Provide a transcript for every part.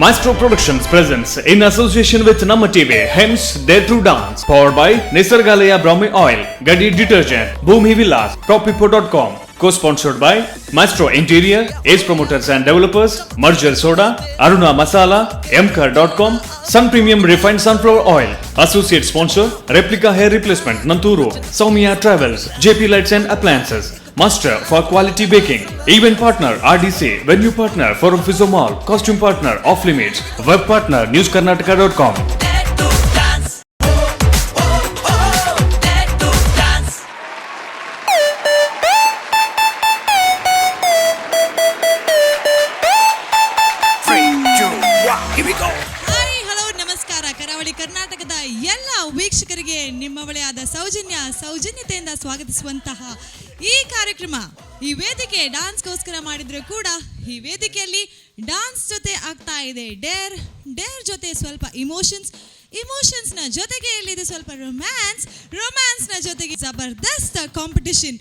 Maestro Productions presents, in association with Namma TV, Hems Dare to Dance, powered by Nisargalaya Brahmi Oil, Gadi Detergent, Bhumi Villas, PropHippo.com, co-sponsored by Maestro Interior, Ace Promoters and Developers, Merger Soda, Aruna Masala, Mkar.com, Sun Premium Refined Sunflower Oil, Associate Sponsor, Replica Hair Replacement, Nanturu, Soumya Travels, JP Lights and Appliances, Master for Quality Baking, Event Partner RDC, Venue Partner Forum Physio Mall, Costume Partner Off Limits, Web Partner NewsKarnataka.com. Dare to dance. Oh, oh, oh, dare to dance. Three, two, one, here we go. Hi, hello, ನಮಸ್ಕಾರ. ಕರಾವಳಿ ಕರ್ನಾಟಕದ ಎಲ್ಲ ವೀಕ್ಷಕರಿಗೆ ನಿಮ್ಮವಳೇ ಆದ ಸೌಜನ್ಯ ಸೌಜನ್ಯತೆಯಿಂದ ಸ್ವಾಗತಿಸುವಂತಹ ಈ ಕಾರ್ಯಕ್ರಮ, ಈ ವೇದಿಕೆ ಡಾನ್ಸ್ಗೋಸ್ಕರ ಮಾಡಿದ್ರು ಕೂಡ ಈ ವೇದಿಕೆಯಲ್ಲಿ ಡಾನ್ಸ್ ಜೊತೆ ಆಗ್ತಾ ಇದೆ ಡೇರ್, ಡೇರ್ ಜೊತೆ ಸ್ವಲ್ಪ ಇಮೋಷನ್ಸ್, ಇಮೋಷನ್ಸ್ನ ಜೊತೆಗೆ ಇಲ್ಲಿದೆ ಸ್ವಲ್ಪ ರೊಮ್ಯಾನ್ಸ್, ರೊಮ್ಯಾನ್ಸ್ನ ಜೊತೆಗೆ ಜಬರ್ದಸ್ತ್ ಕಾಂಪಿಟಿಷನ್.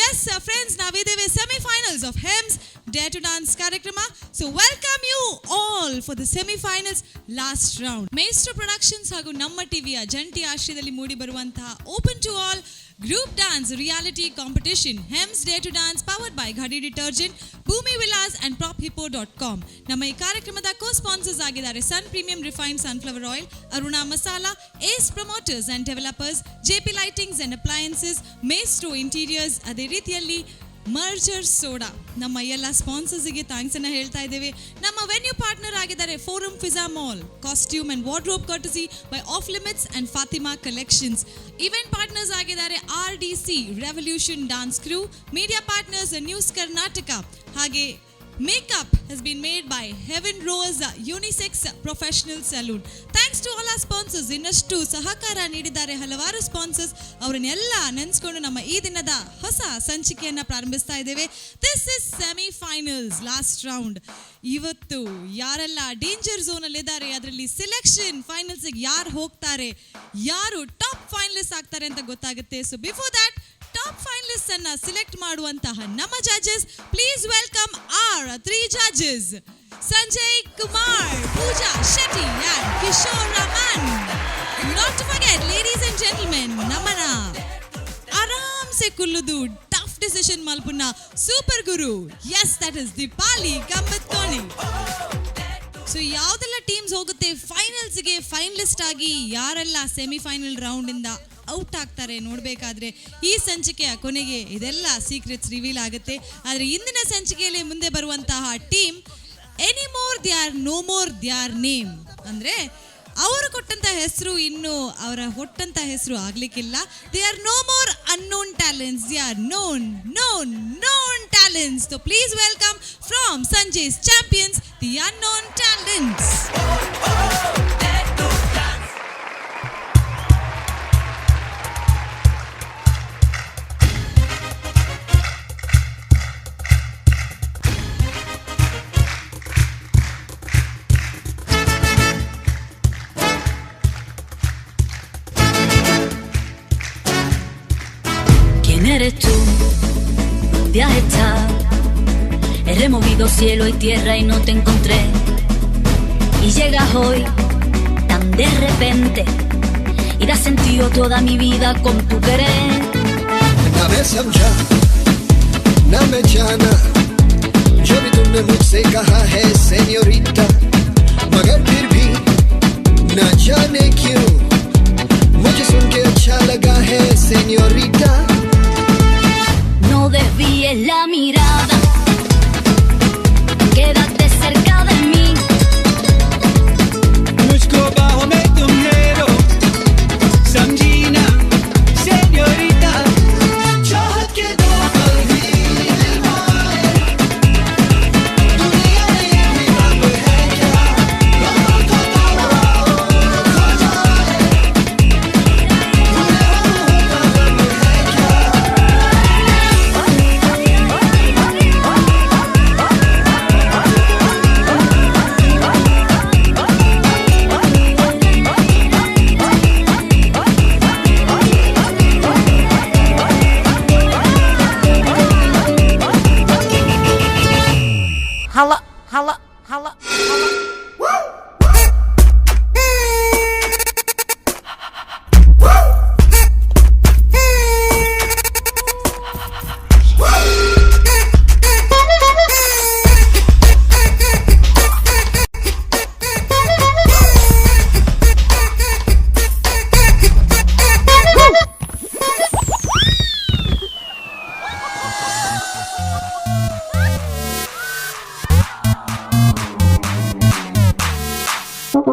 ಎಸ್ ಫ್ರೆಂಡ್ಸ್, ನಾವಿದ್ದೇವೆ semifinals of Hems Dare to Dance ಕಾರ್ಯಕ್ರಮ. So welcome you all for the semifinals last round. Maestro Productions ಹಾಗೂ ನಮ್ಮ ಟಿವಿಯ ಜಂಟಿ ಆಶ್ರಯದಲ್ಲಿ ಮೂಡಿ ಬರುವಂತಹ open to all group dance reality competition Hems Dare to Dance, powered by Ghadi Detergent, Bhoomi Villas and PropHippo.com. ನಮ್ಮ ಈ ಕಾರ್ಯಕ್ರಮದ ಕೋ ಸ್ಪಾನ್ಸರ್ಸ್ ಆಗಿದ್ದಾರೆ Sun Premium Refined Sunflower Oil, Aruna Masala, Ace Promoters and Developers, JP Lightings and Appliances, Maestro Interiors, ಅದೇ ರೀತಿಯಲ್ಲಿ merger soda. ನಮ್ಮ ಎಲ್ಲ ಸ್ಪಾನ್ಸರ್ಸ್ಗೆ thanks ಅನ್ನ ಹೇಳ್ತಾ ಇದ್ದೇವೆ. ನಮ್ಮ ವೆನ್ಯೂ ಪಾರ್ಟ್ನರ್ ಆಗಿದ್ದಾರೆ Forum Fiza Mall, costume and wardrobe courtesy by Off Limits and Fatima Collections. Event partners ಆಗಿದ್ದಾರೆ RDC, Revolution Dance Crew. Media partners News Karnataka. ಹಾಗೆ makeup has been made by Heaven Rose Unisex Professional Saloon. Thanks to all our sponsors. ಇನ್ನಷ್ಟು ಸಹಕಾರ ನೀಡಿದ್ದಾರೆ ಹಲವಾರು sponsors. ಅವರನ್ನೆಲ್ಲ ನೆನೆಸ್ಕೊಂಡು ನಮ್ಮ ಈ ದಿನದ ಹೊಸ ಸಂಚಿಕೆಯನ್ನ ಪ್ರಾರಂಭಿಸ್ತಾ ಇದ್ದೇವೆ. This is semifinals last round. ಇವತ್ತು ಯಾರೆಲ್ಲ ಡೇಂಜರ್ ಝೋನ್ ಅಲ್ಲಿ ಇದ್ದಾರೆ, ಅದರಲ್ಲಿ ಸೆಲೆಕ್ಷನ್ ಫೈನಲ್ಸ್ ಯಾರು ಹೋಗ್ತಾರೆ, ಯಾರು ಟಾಪ್ ಫೈನಲಿಸ್ಟ್ ಆಗ್ತಾರೆ ಅಂತ ಗೊತ್ತಾಗುತ್ತೆ. So before that, top finalist ಅನ್ನ ಸಿಲೆಕ್ಟ್ ಮಾಡುವಂತಹ ನಮ್ಮ judges, please welcome our three judges, Sanjay Kumar, Pooja Shetty and Kishore Raman. Not to forget, ladies and gentlemen, ನಮನ ಆರಾಮ್ಸೆ ಕುಲ್ಲುದು ಟಫ್ ಡಿಸಿಷನ್ ಮಲ್ಪುನ super Guru, yes, that is Deepali Kambathkoni. So ಯಾವ್ದೆಲ್ಲ teams ಹೋಗುತ್ತೆ ಫೈನಲ್ಸ್ಗೆ finalist ಆಗಿ, ಯಾರೆಲ್ಲ semifinal round ಇಂದ out ಆಗ್ತಾರೆ ನೋಡಬೇಕಾದ್ರೆ ಈ ಸಂಚಿಕೆಯ ಕೊನೆಗೆ ಇದೆಲ್ಲ ಸೀಕ್ರೆಟ್ಸ್ ರಿವೀಲ್ ಆಗುತ್ತೆ. ಆದರೆ ಇಂದಿನ ಸಂಚಿಕೆಯಲ್ಲಿ ಮುಂದೆ ಬರುವಂತಹ team, any more they are no more their name. ಅಂದ್ರೆ ಅವರು ಕೊಟ್ಟಂತ ಹೆಸರು ಇನ್ನು ಅವರ ಕೊಟ್ಟಂತ ಹೆಸರು ಆಗ್ಲಿಕ್ಕಿಲ್ಲ. They are no more unknown talents, they are known, known, known talents. So please welcome from Sanjay's Champions, the Unknown Talents. Dare to dance. ¿Quién eres tú? ¿Dónde has estado? He removido cielo y tierra y no te encontré. Y llegas hoy, tan de repente, y das sentido toda mi vida con tu querer. ना मैं समझा, ना मैं जाना, जो भी तुमने मुझसे कहा है सेन्योरिटा, मगर फिर भी ना जाने क्यों मुझे सुन के अच्छा लगा है senorita. No desvíes la mirada, quédate cerca de mí. मुझको बाहों में तुम ले लो, समझी ना सेन्योरिटा? चाहत के दो पल भी दिल में आए, दुनिया में ये भी अब है क्या? It's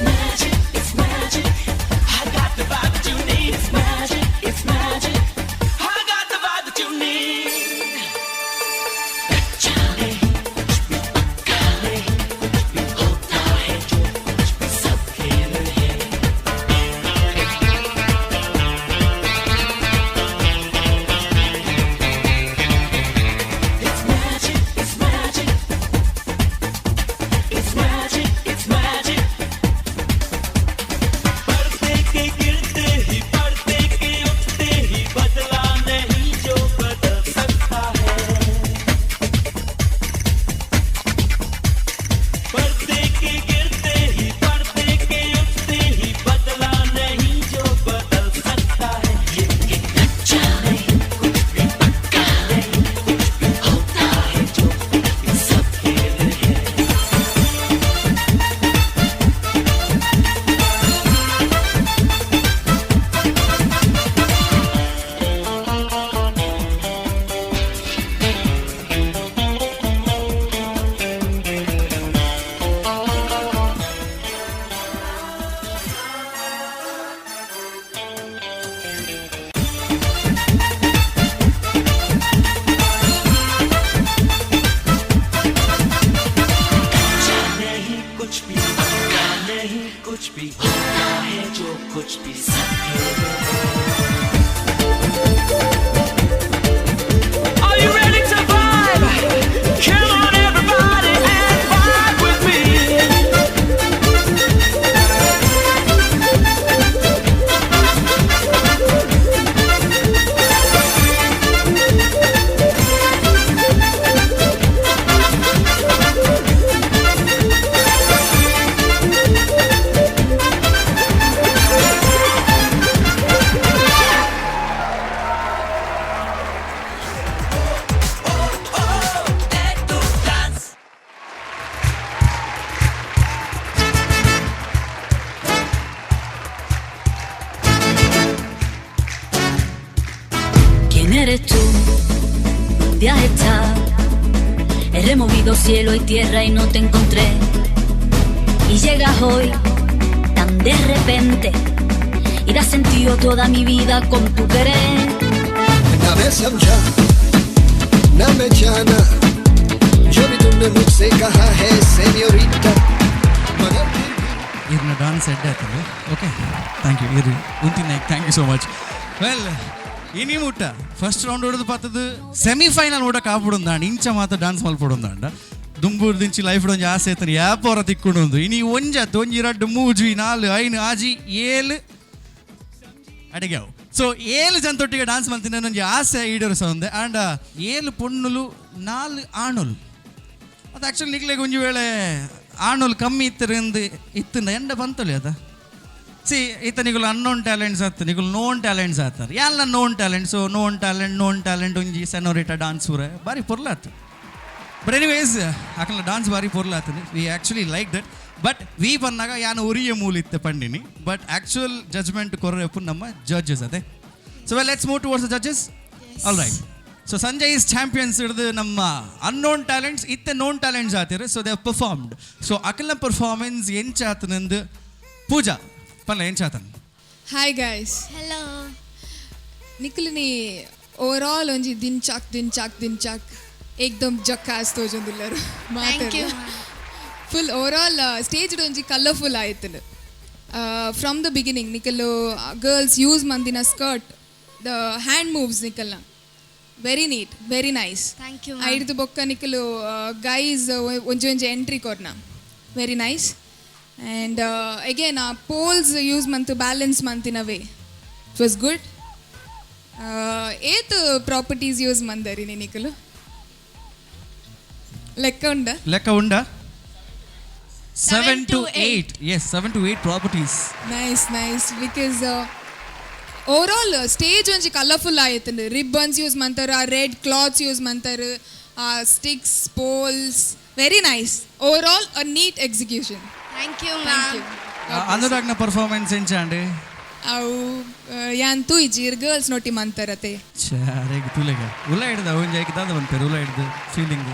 magic, it's magic. I got the vibe that you need. It's magic, it's magic. I got the vibe that you need. जाने कुछ भी पक्का नहीं, कुछ भी होता है जो कुछ भी सब खेल है। It's magic, it's magic. It's magic, it's magic. पढ़ते के गिरते ही पढ़ते के उठते ही बदला नहीं जो बदल सकता है। पढ़ते के गिरते ही पढ़ते के उठते ही बदला नहीं जो बदल सकता है। ये कि कच्चा नहीं कुछ भी पक्का नहीं कुछ भी होता है जो कुछ भी सब खेल है। नहीं कुछ भी पक्का नहीं कुछ भी होता है जो कुछ भी सब खेल है। Are you ready to vibe? Come on everybody and vibe with me. Dare to dance. ¿Quién eres tú? ¿Dónde has estado? He removido cielo y tierra y no te encontré. Y llegas hoy, tan de repente, y das sentido a toda mi vida con tu querer. ना मैं समझा ना मैं जाना जो भी तुमने मुझसे कहा है सेन्योरिटा मगर फिर भी ಇವ್ರನ್ನ ಡಾನ್ಸ್ ಎಡ್ಡೆ ಆಯ್ತಲ್ಲ. ಓಕೆ, thank you ಇರು ಉಂತಿನಾಯ್ಕ್, thank you so much. Well, ಇನಿ ಮುಟ್ಟ ಫಸ್ಟ್ ರೌಂಡ್ ಹೊಡೆದು ಪಾತದು ಸೆಮಿಫೈನಲ್ ಓಡಕ್ಕೆ ಆಪುಡುಂದಾಂಡ ಇಂಚ ಮಾತ್ರ ಡಾನ್ಸ್ ಮಲ್ಪಡುಂದಾಂಡ ದುಂಬೂರು ದಿಂಚಿ ಲೈಫ್ ಒಂಜಿ ಆಸೆ ಐತನ ಯಾಪೋರ ತಿಕ್ಕೊಂಡು ಇನಿ ಒಂಜತ್ ಒಂಜಿ ರಡ್ಡು ಮೂಜಿ ನಾಲ್ ಐನು ಆಜಿ ಏಳು ಅಡಿಗೆ ಸೊ ಏಳು ಜನತೊಟ್ಟಿಗೆ ಡಾನ್ಸ್ ಮಲ್ತೀನಿ ಒಂಜಿ ಆಸೆ ಈಡೇರಿಸ ಒಂದೆ. ಆಂಡ ಏಳು ಪೊಣ್ಣುಲು ನಾಲ್ ಆಣುಲು ಅದು ಆ್ಯಕ್ಚುಲಿ ನಿಗ್ಲೆಗ್ ಒಂಜಿ ವೇಳೆ ಆಣುಲು ಕಮ್ಮಿ ಇತ್ತರಿಂದ ಇತ್ತಿಂದ ಎಂಡ ಬಂತೊಲಿ ಅದ. ಸಿ ಈತ ನಿಗುಲು ಅನ್ನೋನ್ ಟ್ಯಾಲೆಂಟ್ಸ್ ಆತ ನಿಗುಲು ನೋನ್ ಟ್ಯಾಲೆಂಟ್ಸ್ ಆತಾರೆ ಎಲ್ಲ known talent. So known talent, known talent ಒಂಜಿ ಸೆನೋರಿಟಾ ಡಾನ್ಸ್ ಊರ ಬಾರಿ ಪೊರ್ಲಾತು. ಬಟ್ ಎನಿವೇಸ್ ಅಕಲ್ನ ಡಾನ್ಸ್ ಬಾರಿ ಪೊರ್ಲಾತದೆ. We actually like that, but we ಬಂದಾಗ ಯಾನು ಉರಿಯ ಮೂಲಿತ್ತೆ ಪಂಡಿನಿ. ಬಟ್ ಆ್ಯಕ್ಚುಯಲ್ ಜಜ್ಮೆಂಟ್ ಕೊರ್ರೆಪ್ಪು ನಮ್ಮ ಜಡ್ಜಸ್ ಅದೇ. So well, let's move towards the judges. All right, so Sanjay is champions ಹಿಡಿದು ನಮ್ಮ ಅನ್ನೋನ್ ಟ್ಯಾಲೆಂಟ್ಸ್ ಇತ್ತೆ ನೋನ್ ಟ್ಯಾಲೆಂಟ್ಸ್ ಆತಿರು. So they performed. So ಅಕಲ್ನ performance ಎಂಚಾತನಂದು ಪೂಜಾ ಪಲ್ಲ ಎಂಚಾತನ್. Hi guys. Hello. ನಿಕ್ಲಿನಿ ಓವರಾಲ್ ಒಂಜಿ ದಿನ್ಚಾಕ್ ದಿನ್ಚಾಕ್ ದಿನ್ಚಾಕ್ ಏಕ್ದಮ್ ಜಕ್ಕಾಸ್ ತೋಜೊಂದುಲ್ಲರು. Thank you. Full overall stage ಒಂಜಿ ಕಲರ್ಫುಲ್ ಆಯ್ತು. ಫ್ರಮ್ the beginning ನಿಕಲು ಗರ್ಲ್ಸ್ ಯೂಸ್ ಮಂದಿನ ಸ್ಕರ್ಟ್ The hand moves ನಿಕಲ್ನ very neat, very nice. Thank you. ಐಡ್ದು ಬೊಕ್ಕ ನಿಕಲು ಗೈಸ್ ಒಂಜಿ ಒಂಜಿ ಎಂಟ್ರಿ ಕೊರ್ನ, ವೆರಿ ನೈಸ್. ಆ್ಯಂಡ್ ಅಗೇನ್ ಆ ಪೋಲ್ಸ್ ಯೂಸ್ ಮಂತು ಬ್ಯಾಲೆನ್ಸ್ ಮಂತಿನ way, it was good. ಏತ್ ಪ್ರಾಪರ್ಟೀಸ್ ಯೂಸ್ ಮಂದರಿ ನಿಕಲು ಲೆಕ್ಕ ಉಂಡ? ಲೆಕ್ಕ ಉಂಡ? 7 to 8. Yes, 7 to 8 properties. Nice, nice, because overall stage ಒಂಜಿ ಕಲರ್ಫುಲ್ ಆಯ್ತು. ರಿಬ್ಬನ್ಸ್ ಯೂಸ್ ಮಂತಾರ, ಆ ರೆಡ್ ಕ್ಲಾತ್ಸ್ ಯೂಸ್ ಮಂತಾರ, ಆ sticks, poles, very nice. Overall a neat execution. Thank you. Thank you. ಅನುರಾಗ್ನ performance ಎಂಚಾಂಡ್? ಅವು ಯಾನ್ ತೂಯಿಜಿ, ಗರ್ಲ್ಸ್ ನೋಟಿ ಮಂತಾರತೆ. ಚಾರೆಗ್ ತುಲೆಗ ಉಲ್ಲ ಹಿಡ್ದ ಒಂಜಿ ಐಕ್ ದಾದ ಬಂತಾರೆ ಉಲ್ಲ ಹಿಡ್ದು ಫೀಲಿಂಗ್?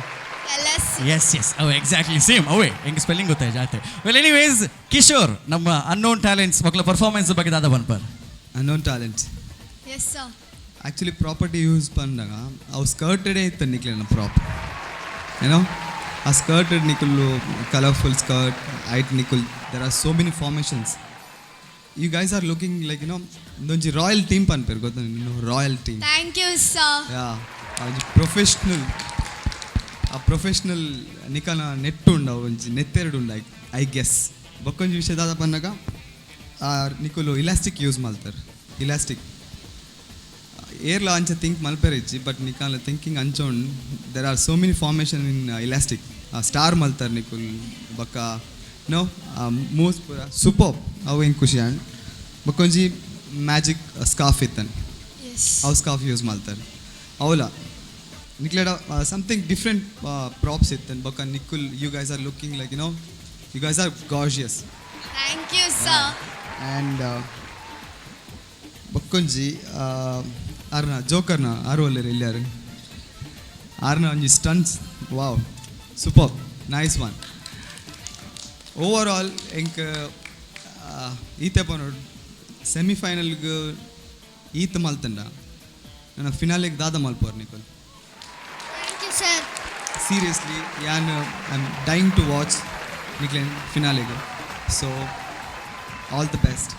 ಎಸ್ ಎಸ್, ಅವು ಎಕ್ಸಾಕ್ಟ್ಲಿ ಸೇಮ್ ಅವೇ. ಹೆಂಗೆ ಸ್ಪೆಲ್ಲಿಂಗ್ ಗೊತ್ತಾಯ್ತು ಜಾತೆ. ವೆಲ್, ಎನಿವೇಸ್, ಕಿಶೋರ್, ನಮ್ಮ ಅನ್ನೋನ್ ಟ್ಯಾಲೆಂಟ್ಸ್ ಮಕ್ಕಳ ಪರ್ಫಾರ್ಮೆನ್ಸ್ ಬಗ್ಗೆ ದಾದ bumper? Unknown talents. Yes sir. Actually property use ಪಂಡಾಗ ಅವು ಸ್ಕರ್ಟೆಡೇ ಇತ್ತು ನಿಕ್ಲೆನ ಪ್ರಾಪ್ ಏನೋ. ಆ ಸ್ಕರ್ಟೆಡ್ ನಿಕುಲು ಕಲರ್ಫುಲ್ ಸ್ಕರ್ಟ್ ಐಟ್ ನಿಕುಲ್ there are so many formations. You guys are looking like ಒಂದೊಂಜಿ royal team ಪನ್ಪೇರು ಗೊತ್ತ? Royal team. Thank you sir. ಯಾ, ಒಂಜಿ ಪ್ರೊಫೆಷ್ನಲ್, ಆ ಪ್ರೊಫೆಷ್ನಲ್ ನಿಕನ ನೆಟ್ಟು ಉಂಡು, ಒಂಜಿ ನೆತ್ತೆರಡು ಉಂಡು, I guess. ಬೊಕ್ಕೊಂಜಿ ವಿಷಯ ದಾದ ಪನ್ನಗ, ಆ ನಿಕುಲು ಇಲಾಸ್ಟಿಕ್ ಯೂಸ್ ಮಲ್ತಾರೆ. ಇಲಾಸ್ಟಿಕ್ ಏರ್ಲ ಅಂಚ ಥಿಂಕ್ ಮಲ್ಪೆರೆ ಇಜ್ಜಿ, ಬಟ್ ನಿಕಾಲ ಥಿಂಕಿಂಗ್ ಅಂಚ ಉಂಡು. There are so many formation in elastic. Star ಮಲ್ತಾರೆ ನಿಕುಲ್ ಬೊಕ್ಕ ನೋ ಮೂವ್ಸ್ ಪೂರ ಸೂಪರ್. ಅವು ಹೆಂಗೆ ಖುಷಿ ಆಂಡ್ ಬೊಕ್ಕೊಂಜಿ ಮ್ಯಾಜಿಕ್ ಸ್ಕಾರ್ಫ್ ಇತ್ತನ್. ಅವು ಸ್ಕಾರ್ಫ್ ಯೂಸ್ ಮಲ್ತಾರೆ. ಅವಲ ನಿಕ್ಲೆಡ ಸಮಥಿಂಗ್ ಡಿಫ್ರೆಂಟ್ ಪ್ರಾಪ್ಸ್ ಇತ್ತನ್. ಬೊಕ್ಕ ನಿಕುಲ್, you guys are looking like you guys are gorgeous. Thank you sir. And ಬೊಕ್ಕೊಂಜಿ ಆರ್ನ ಜೋಕರ್ನ ಆರು ಒಲ್ಲೆರ್ ಇಲ್ಲಾರು ಆರ್ನ ಒಂಜಿ stunts, wow, super, nice one. Overall ಎಂಕ್ ಈತೆ ಪನೋಡು, ಸೆಮಿಫೈನಲ್ಗ್ ಈತ್ ಮಲ್ತಂಡ ನನ್ನ ಫಿನಾಲಿಗೆ ದಾದ ಮಲ್ಪೋರ್ Nicole? Thank you sir. Seriously, ಯಾನ್ I am dying to watch ನಿಕ್ಲೆನ್ ಫಿನಾಲಿಗೆ. So all the best,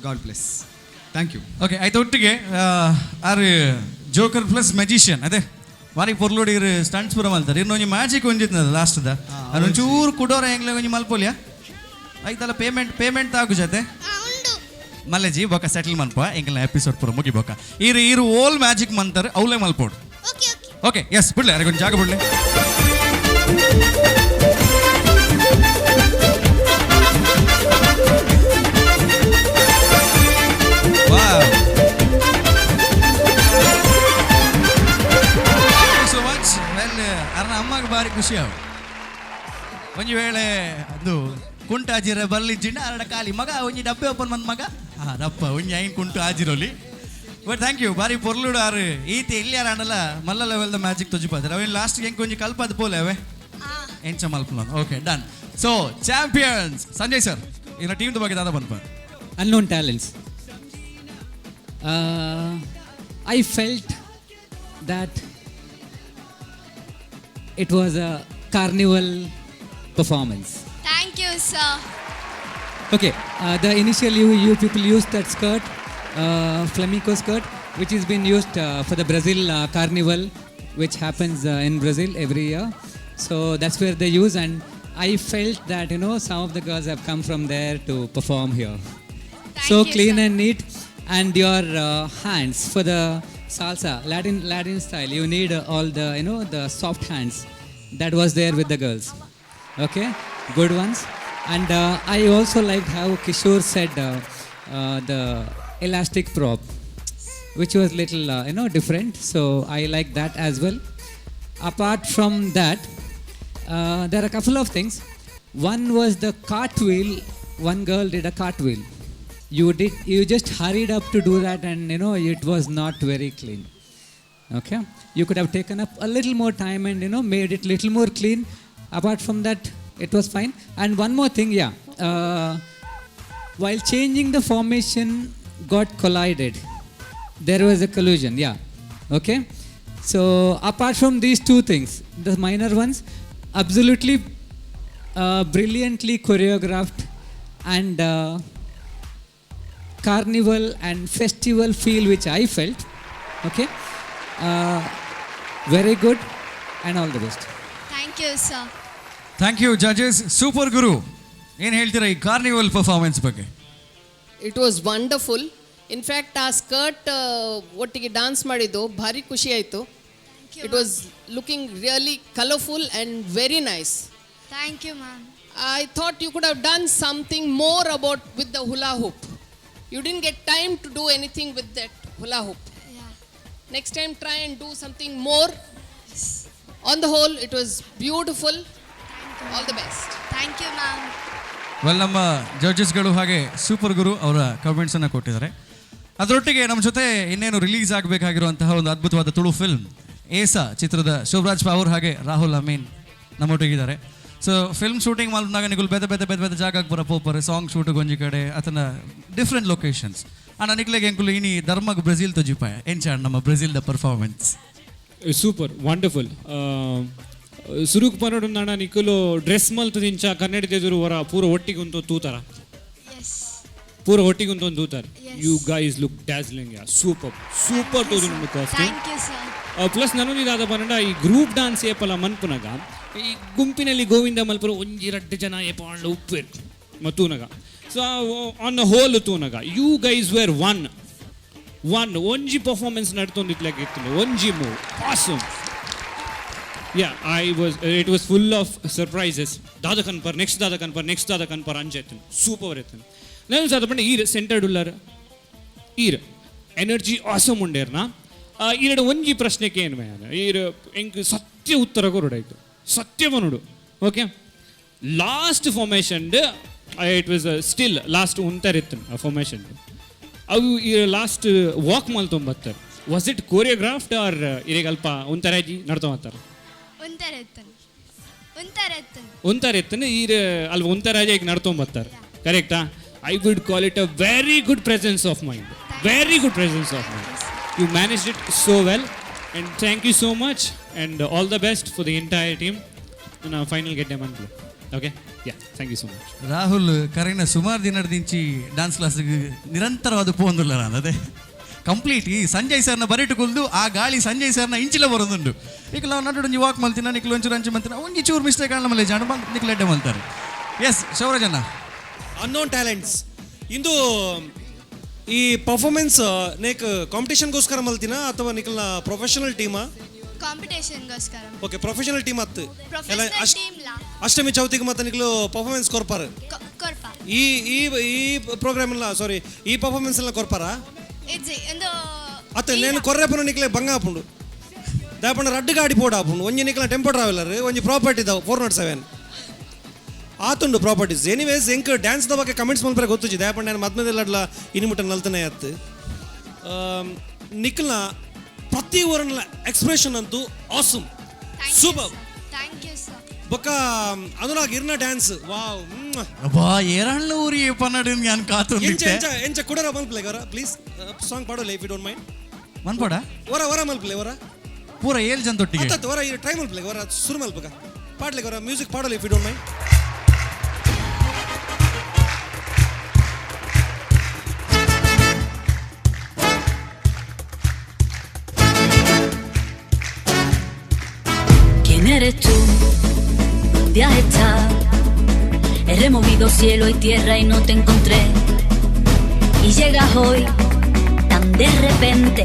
God bless, thank you. Okay, ಆಯ್ತು. ಒಟ್ಟಿಗೆ ಆರ್ ಜೋಕರ್ ಪ್ಲಸ್ ಮ್ಯಾಜಿಷಿಯನ್ ಅದೇ ಬಾರಿ ಪೊರ್ಲುಡಿ ಸ್ಟಂಟ್ಸ್ ಪೂರ ಮಲ್ತಾರೆ. ಇನ್ನು ಒಂಜಿ ಮ್ಯಾಜಿಕ್ ಒಂಜಿತ್ನದ ಲಾಸ್ಟ್ದ, ಅದೊಂಚೂರು ಕುಡೋರ ಹೆಂಗ್ಲೆ ಒಂಜಿ ಮಲ್ಪೊಲಿಯಾ? ಆಯ್ತಲ್ಲ, ಪೇಮೆಂಟ್ ಪೇಮೆಂಟ್ ತಾಕು ಜೊತೆ ಮಲ್ಲೆಜಿ ಬೊಕ್ಕ ಸೆಟಲ್ ಮನ್ಪ. ಎಂಕಲ್ನ ಎಪಿಸೋಡ್ ಪೂರ ಮುಗಿ ಬೊಕ್ಕ ಈರು ಈರು ಓಲ್ ಮ್ಯಾಜಿಕ್ ಮಂತಾರೆ, ಅವಲೇ ಮಲ್ಪೋಡು. ಓಕೆ, ಎಸ್, ಬಿಡ್ಲೆ, ಅರೆ ಕೊಂಚ ಜಾಗ ಬಿಡ್ಲೆ. Wow. Thank you so much. Well, ಅರ್ನ ಅಮ್ಮಗೆ ಬಾರಿ ಖುಷಿ ಆವು. ಒಂಜಿ ವೇಳೆ ಅದು ಕುಂಟು ಆಜಿರ ಬರ್ಲಿಜ್ಜಿಂಡ ಅರಡ ಖಾಲಿ ಮಗ ಒಂಜಿ ಡಬ್ಬೆ ಓಪನ್ ಬಂದ್ ಮಗ ಹಾ ರಪ್ಪ ಒಂಜಿ ಐನ್ ಕುಂಟು ಆಜಿರೋಲಿ. ಬಟ್ thank you, ಬಾರಿ ಪೊರ್ಲುಡು. ಆರು ಈತ ಎಲ್ಲಿ ಯಾರು ಆಂಡಲ ಮಲ್ಲ ಲೆವೆಲ್ದ ಮ್ಯಾಜಿಕ್ ತೊಜಿಪಾದ್ರೆ ಅವೇನು ಲಾಸ್ಟ್ ಹೆಂಗೆ ಒಂಜಿ ಕಲ್ಪದ ಪೋಲೆ ಅವೇ ಎಂಚ ಮಲ್ಪುನ. Okay, done. So champions Sanjay sir, ಇನ್ನ ಟೀಮ್ ಬಗ್ಗೆ ದಾದ ಬಂದ್ಪ? Unknown talents. I felt that it was a carnival performance. Thank you sir. Okay, the initial you people used that skirt, flamenco skirt, which has been used for the Brazil carnival, which happens in Brazil every year. So that's where they use, and I felt that some of the girls have come from there to perform here. Thank So you, clean sir. And neat, and your hands for the salsa, Latin style. You need all the you know the soft hands. That was there with the girls. Okay, good ones. And I also liked how Kishore said the elastic prop, which was little different. So I like that as well. Apart from that, there are a couple of things. One was the cartwheel. One girl did a cartwheel. You did. You just hurried up to do that, and it was not very clean. Okay, you could have taken up a little more time and made it little more clean. Apart from that, it was fine. And one more thing, yeah. While changing the formation, got collided. There was a collision, yeah. Okay. So apart from these two things, the minor ones, absolutely brilliantly choreographed and carnival and festival feel which I felt. Okay, very good and all the best. Thank you sir. Thank you judges. Super Guru, ಏನು ಹೇಳ್ತೀರಾ ಈ carnival performance ಬಗ್ಗೆ? It was wonderful. In fact ಆ skirt ಒಟ್ಟಿಗೆ dance ಮಾಡಿದ್ದು ಭಾರಿ ಖುಷಿ ಆಯಿತು. It was looking really colourful and very nice. Thank you ma'am. I thought you could have done something more about with the hula hoop. You didn't get time to do anything with that hula hoop. Next time try and do something more. On the whole it was beautiful. All the best. Thank you ma'am. Well, ನಮ್ಮ ಜಡ್ಜಸ್ಗಳು ಹಾಗೆ super ಗುರು ಅವರ ಕಮೆಂಟ್ಸನ್ನು ಕೊಟ್ಟಿದ್ದಾರೆ. ಅದರೊಟ್ಟಿಗೆ ನಮ್ಮ ಜೊತೆ ಇನ್ನೇನು release ಆಗಬೇಕಾಗಿರುವಂತಹ ಒಂದು ಅದ್ಭುತವಾದ ತುಳು ಫಿಲ್ಮ್ ಏಸ ಚಿತ್ರದ ಶೋಭರಾಜ್ ಪಾವೂರ್ ಹಾಗೆ ರಾಹುಲ್ ಅಮೀನ್ ನಮ್ಮೊಟ್ಟಿಗಿದ್ದಾರೆ. ಸೊ ಫಿಲ್ಮ್ ಶೂಟಿಂಗ್ ಮಾಡಿದಾಗ ನಿಗುಲ್ ಬೇತೆ ಬೇತೆ ಬೇತೆ ಬೇತೆ ಜಾಗಕ್ಕೆ ಬರ ಪೋಪರ್, ಸಾಂಗ್ ಶೂಟಿಗೆ ಒಂಜಿ ಕಡೆ ಆತನ ಡಿಫ್ರೆಂಟ್ ಲೊಕೇಶನ್ಸ್. ಅಣ್ಣ, ನಿಕ್ಲೆಗೆ ಎಂಕುಲು ಇನಿ ಧರ್ಮಗ್ ಬ್ರೆಜಿಲ್ ತೊಜಿಪಾಯ ಎಂಚಾಣ ನಮ್ಮ ಬ್ರೆಜಿಲ್ದ ಪರ್ಫಾರ್ಮೆನ್ಸ್? Super, wonderful. ಸುರುಕ್ ಪನೋಡು ನಾಣ ನಿಕುಲು ಡ್ರೆಸ್ ಮಲ್ತದಿಂಚ ಕನ್ನಡ ಎದುರು ಹೊರ ಪೂರ ಒಟ್ಟಿಗೆ ಉಂಟು ತೂತಾರ, ಪೂರ ಒಟ್ಟಿಗೆ ಉಂಟು ಒಂದು ತೂತಾರ. You guys look dazzling, yeah. Super super ತೋದು ನಿಮ್ಮ costume. Thank you sir. Plus ನನೊಂದು ಪನ್ನಡ ಈ ಗ್ರೂಪ್ ಡಾನ್ಸ್ ಏಪಲ ಮನ್ಪುನಗ ಈ ಗುಂಪಿನಲ್ಲಿ ಗೋವಿಂದ ಮಲ್ಪುರ ಒಂಜಿ ರಡ್ಡು ಜನ ಏಪ ಆಂಡ ಉಪ್ಪು ತೂನಗ. ಸೊ ಆನ್ the whole ತೂನಗ you guys were one one ಒಂಜಿ ಪರ್ಫಾರ್ಮೆನ್ಸ್ ನಡ್ತೊಂದಿತ್ಲಾಗ ಇತ್ತು, ಒಂಜಿ move. Awesome. Yeah, I was it was full of surprises. ದಾದ ಕನ್ಪರ್ ನೆಕ್ಸ್ಟ್, ದಾದ ಕನ್ಪರ್ ನೆಕ್ಸ್ಟ್, ದಾದ ಕನ್ಪರ್ ಅಂಜ ಸೂಪರ್ ಎತ್ತನು. ನಾನು ಸಾದ ಪಂಡ ಈರ್ ಸೆಂಟರ್ಡ್ ಉಲ್ಲಾರ, ಈರ್ ಎನರ್ಜಿ ಆಸಮ್ ಉಂಡೇರ್ನ. ಈರಡು ಒಂಜಿ ಪ್ರಶ್ನೆಗೆ ಏನು ಮೇನ್ ಈರ್ ಎಂಕ್ ಸತ್ಯ ಉತ್ತರ ಕೊರಡಾಯ್ತು, ಸತ್ಯ ಬನುಡು. Okay, last formation it was still last ಉಂತರಿತ್ತು ಆ ಫಾರ್ಮೇಷನ್. ಅವು ಈ ಲಾಸ್ಟ್ ವಾಕ್ ಮಲ್ತೊಂಬತ್ತಾರೆ. ವಾಸ್ it choreographed R ಇರೇಗಲ್ಪ ಉಂತರಾಜಿ ನಡ್ತೊಂಬತ್ತಾರೆ? ಉಂತರೆತ್ತನ್ ಉಂತರೆತ್ತನ್. ಉಂತರೆತ್ತನ ಈರ್ ಅಲ್ಪ ಉಂತರಾಜ ಈಗ ನಡ್ತೊಂಬತ್ತಾರೆ, ಕರೆಕ್ಟಾ? I would call it a very good presence of mind, very good presence of mind. You manage it so well and thank you so much and all the best for the entire team. Final get ಅನ್ಕುಲು. Okay, yeah, thank you so much. Rahul ಕರೆನ ಸುಮಾರು ದಿನದಿಂಚಿ dance class ನಿರಂತರವಾದ ಪೋಂದುಲ್ಲ ನಾನು ಅದೇ complete ಈ ಸಂಜಯ್ ಸರ್ನ ಬರಿಟು ಕುಲ್ದು ಆ ಗಾಳಿ ಸಂಜಯ್ ಸರ್ನ ಇಂಚಿಲ ಬರೋದುಂಡು. ಈಗ ನಾವು ನಡು ಒಂಜಿ ವಾಕ್ ಮಲ್ತಿನ ನಿಕ್ಲು ಒಂಚೂರು ಅಂಚು ಮಲ್ತಿನ ಒಂಜಿ ಚೂರು ಮಿಸ್ಟೇಕ್ ಆಂಡ ಮಲ್ಲೆ ಜಾಣ ನಿಕ್ಲು ಎಡ್ಡೆ ಮಲ್ತಾರೆ. ಎಸ್ ಶೌರಜಣ್ಣ. ಅನ್ನೋನ್ ಟ್ಯಾಲೆಂಟ್ಸ್ ಇಂದು ಈ ಪರ್ಫಾರ್ಮೆನ್ಸ್ ನೇಕ್ ಕಾಂಪಿಟೇಷನ್ಗೋಸ್ಕರ ಮಲ್ತಿನ ಅಥವಾ ನಿಕ್ಲ್ನ ಪ್ರೊಫೆಷನಲ್ ಟೀಮಾ? ಕಾಂಪಿಟೇಷನ್ಗೋಸ್ಕರ. ಓಕೆ, ಪ್ರೊಫೆಷನಲ್ ಟೀಮ್ ಅತ್ತು. ಪ್ರೊಫೆಷನಲ್ ಟೀಮ್ ಲಾ. ಅಷ್ಟಮಿ ಚೌತಿಗೆ ಮತ್ತೆ ನಿಕ್ಲು ಪರ್ಫಾರ್ಮೆನ್ಸ್ ಕೊರ್ಪಾರ? ಕೊರ್ಪ. ಈ ಈ ಈ ಪ್ರೋಗ್ರಾಮ್ ಎಲ್ಲ, ಸಾರಿ, ಈ ಪರ್ಫಾರ್ಮೆನ್ಸ್ ಎಲ್ಲ ಕೊರ್ಪಾರ? ಇಜ್ಜಿ ಇಂದು. ಅತ್ತ ನೇನು ಕೊರ್ರೆಪನ ನಿಕ್ಲೆ ಬಂಗ ಆಪುಂಡು ದಾಪಣ್ಣ ರಡ್ಡು ಗಾಡಿ ಪೋಡ ಆಪುಂಡು. ಒಂಜಿ ನಿಕ್ಲ ಟೆಂಪೋ ಟ್ರಾವೆಲರ್, ಒಂಜಿ ಪ್ರಾಪರ್ಟಿ ಇದಾವೆ 407 ಆತುಂಡು ಪ್ರಾಪರ್ಟೀಸ್. ಎನಿವೇಸ್ ಎಂಕ್ ಡ್ಯಾನ್ಸ್ the ಬಗ್ಗೆ ಕಮೆಂಟ್ಸ್ ಮಲ್ಪರೆ ಗೊತ್ತುಜಿ ದಾಪಣ್ಣ ನಾನು ಮದ್ಮದೆಲ್ಲಡ್ಲ ಇನಿಮುಟ್ಟ ನಲ್ತನೆ ಅತ್ತು. ನಿಕ್ಲ್ನ ಪ್ರತಿ ಊರನ್ನ ಎಕ್ಸ್ಪ್ರೆಷನ್ ಅಂತೂ awesome, super. Thank you sir. ಬೊಕ್ಕ ಅನುರಾಗ್ ಇರ್ನ ಡ್ಯಾನ್ಸ್ ವಾವ್. ಅಬ್ಬಾ ಏರಣ್ಣ ಊರಿ ಪನ್ನಡು ನಾನು ಕಾತು. ಎಂಚ ಎಂಚ ಎಂಚ ಕುಡರ ಮಲ್ಪಲೆ ಗೌರ ಪ್ಲೀಸ್ ಸಾಂಗ್ ಪಾಡೋಲೆ if you don't mind. ಮನ್ಪಡ ಹೊರ ಹೊರ ಮಲ್ಪಲೆ ಹೊರ. ಪೂರ ಏಳು ಜನ ತೊಟ್ಟಿಗೆ ಅತ್ತ ಹೊರ ಟ್ರೈ ಮಲ್ಪಲೆ ಹೊರ ಸುರು ಮಲ್ಪಗ ಪಾಡ್ಲೆ ಗೌರ music ಪಾಡೋಲೆ if you don't mind. ¿Quién eres tú? ¿Dónde has estado? He removido cielo y tierra y no te encontré. Y llegas hoy, tan de repente,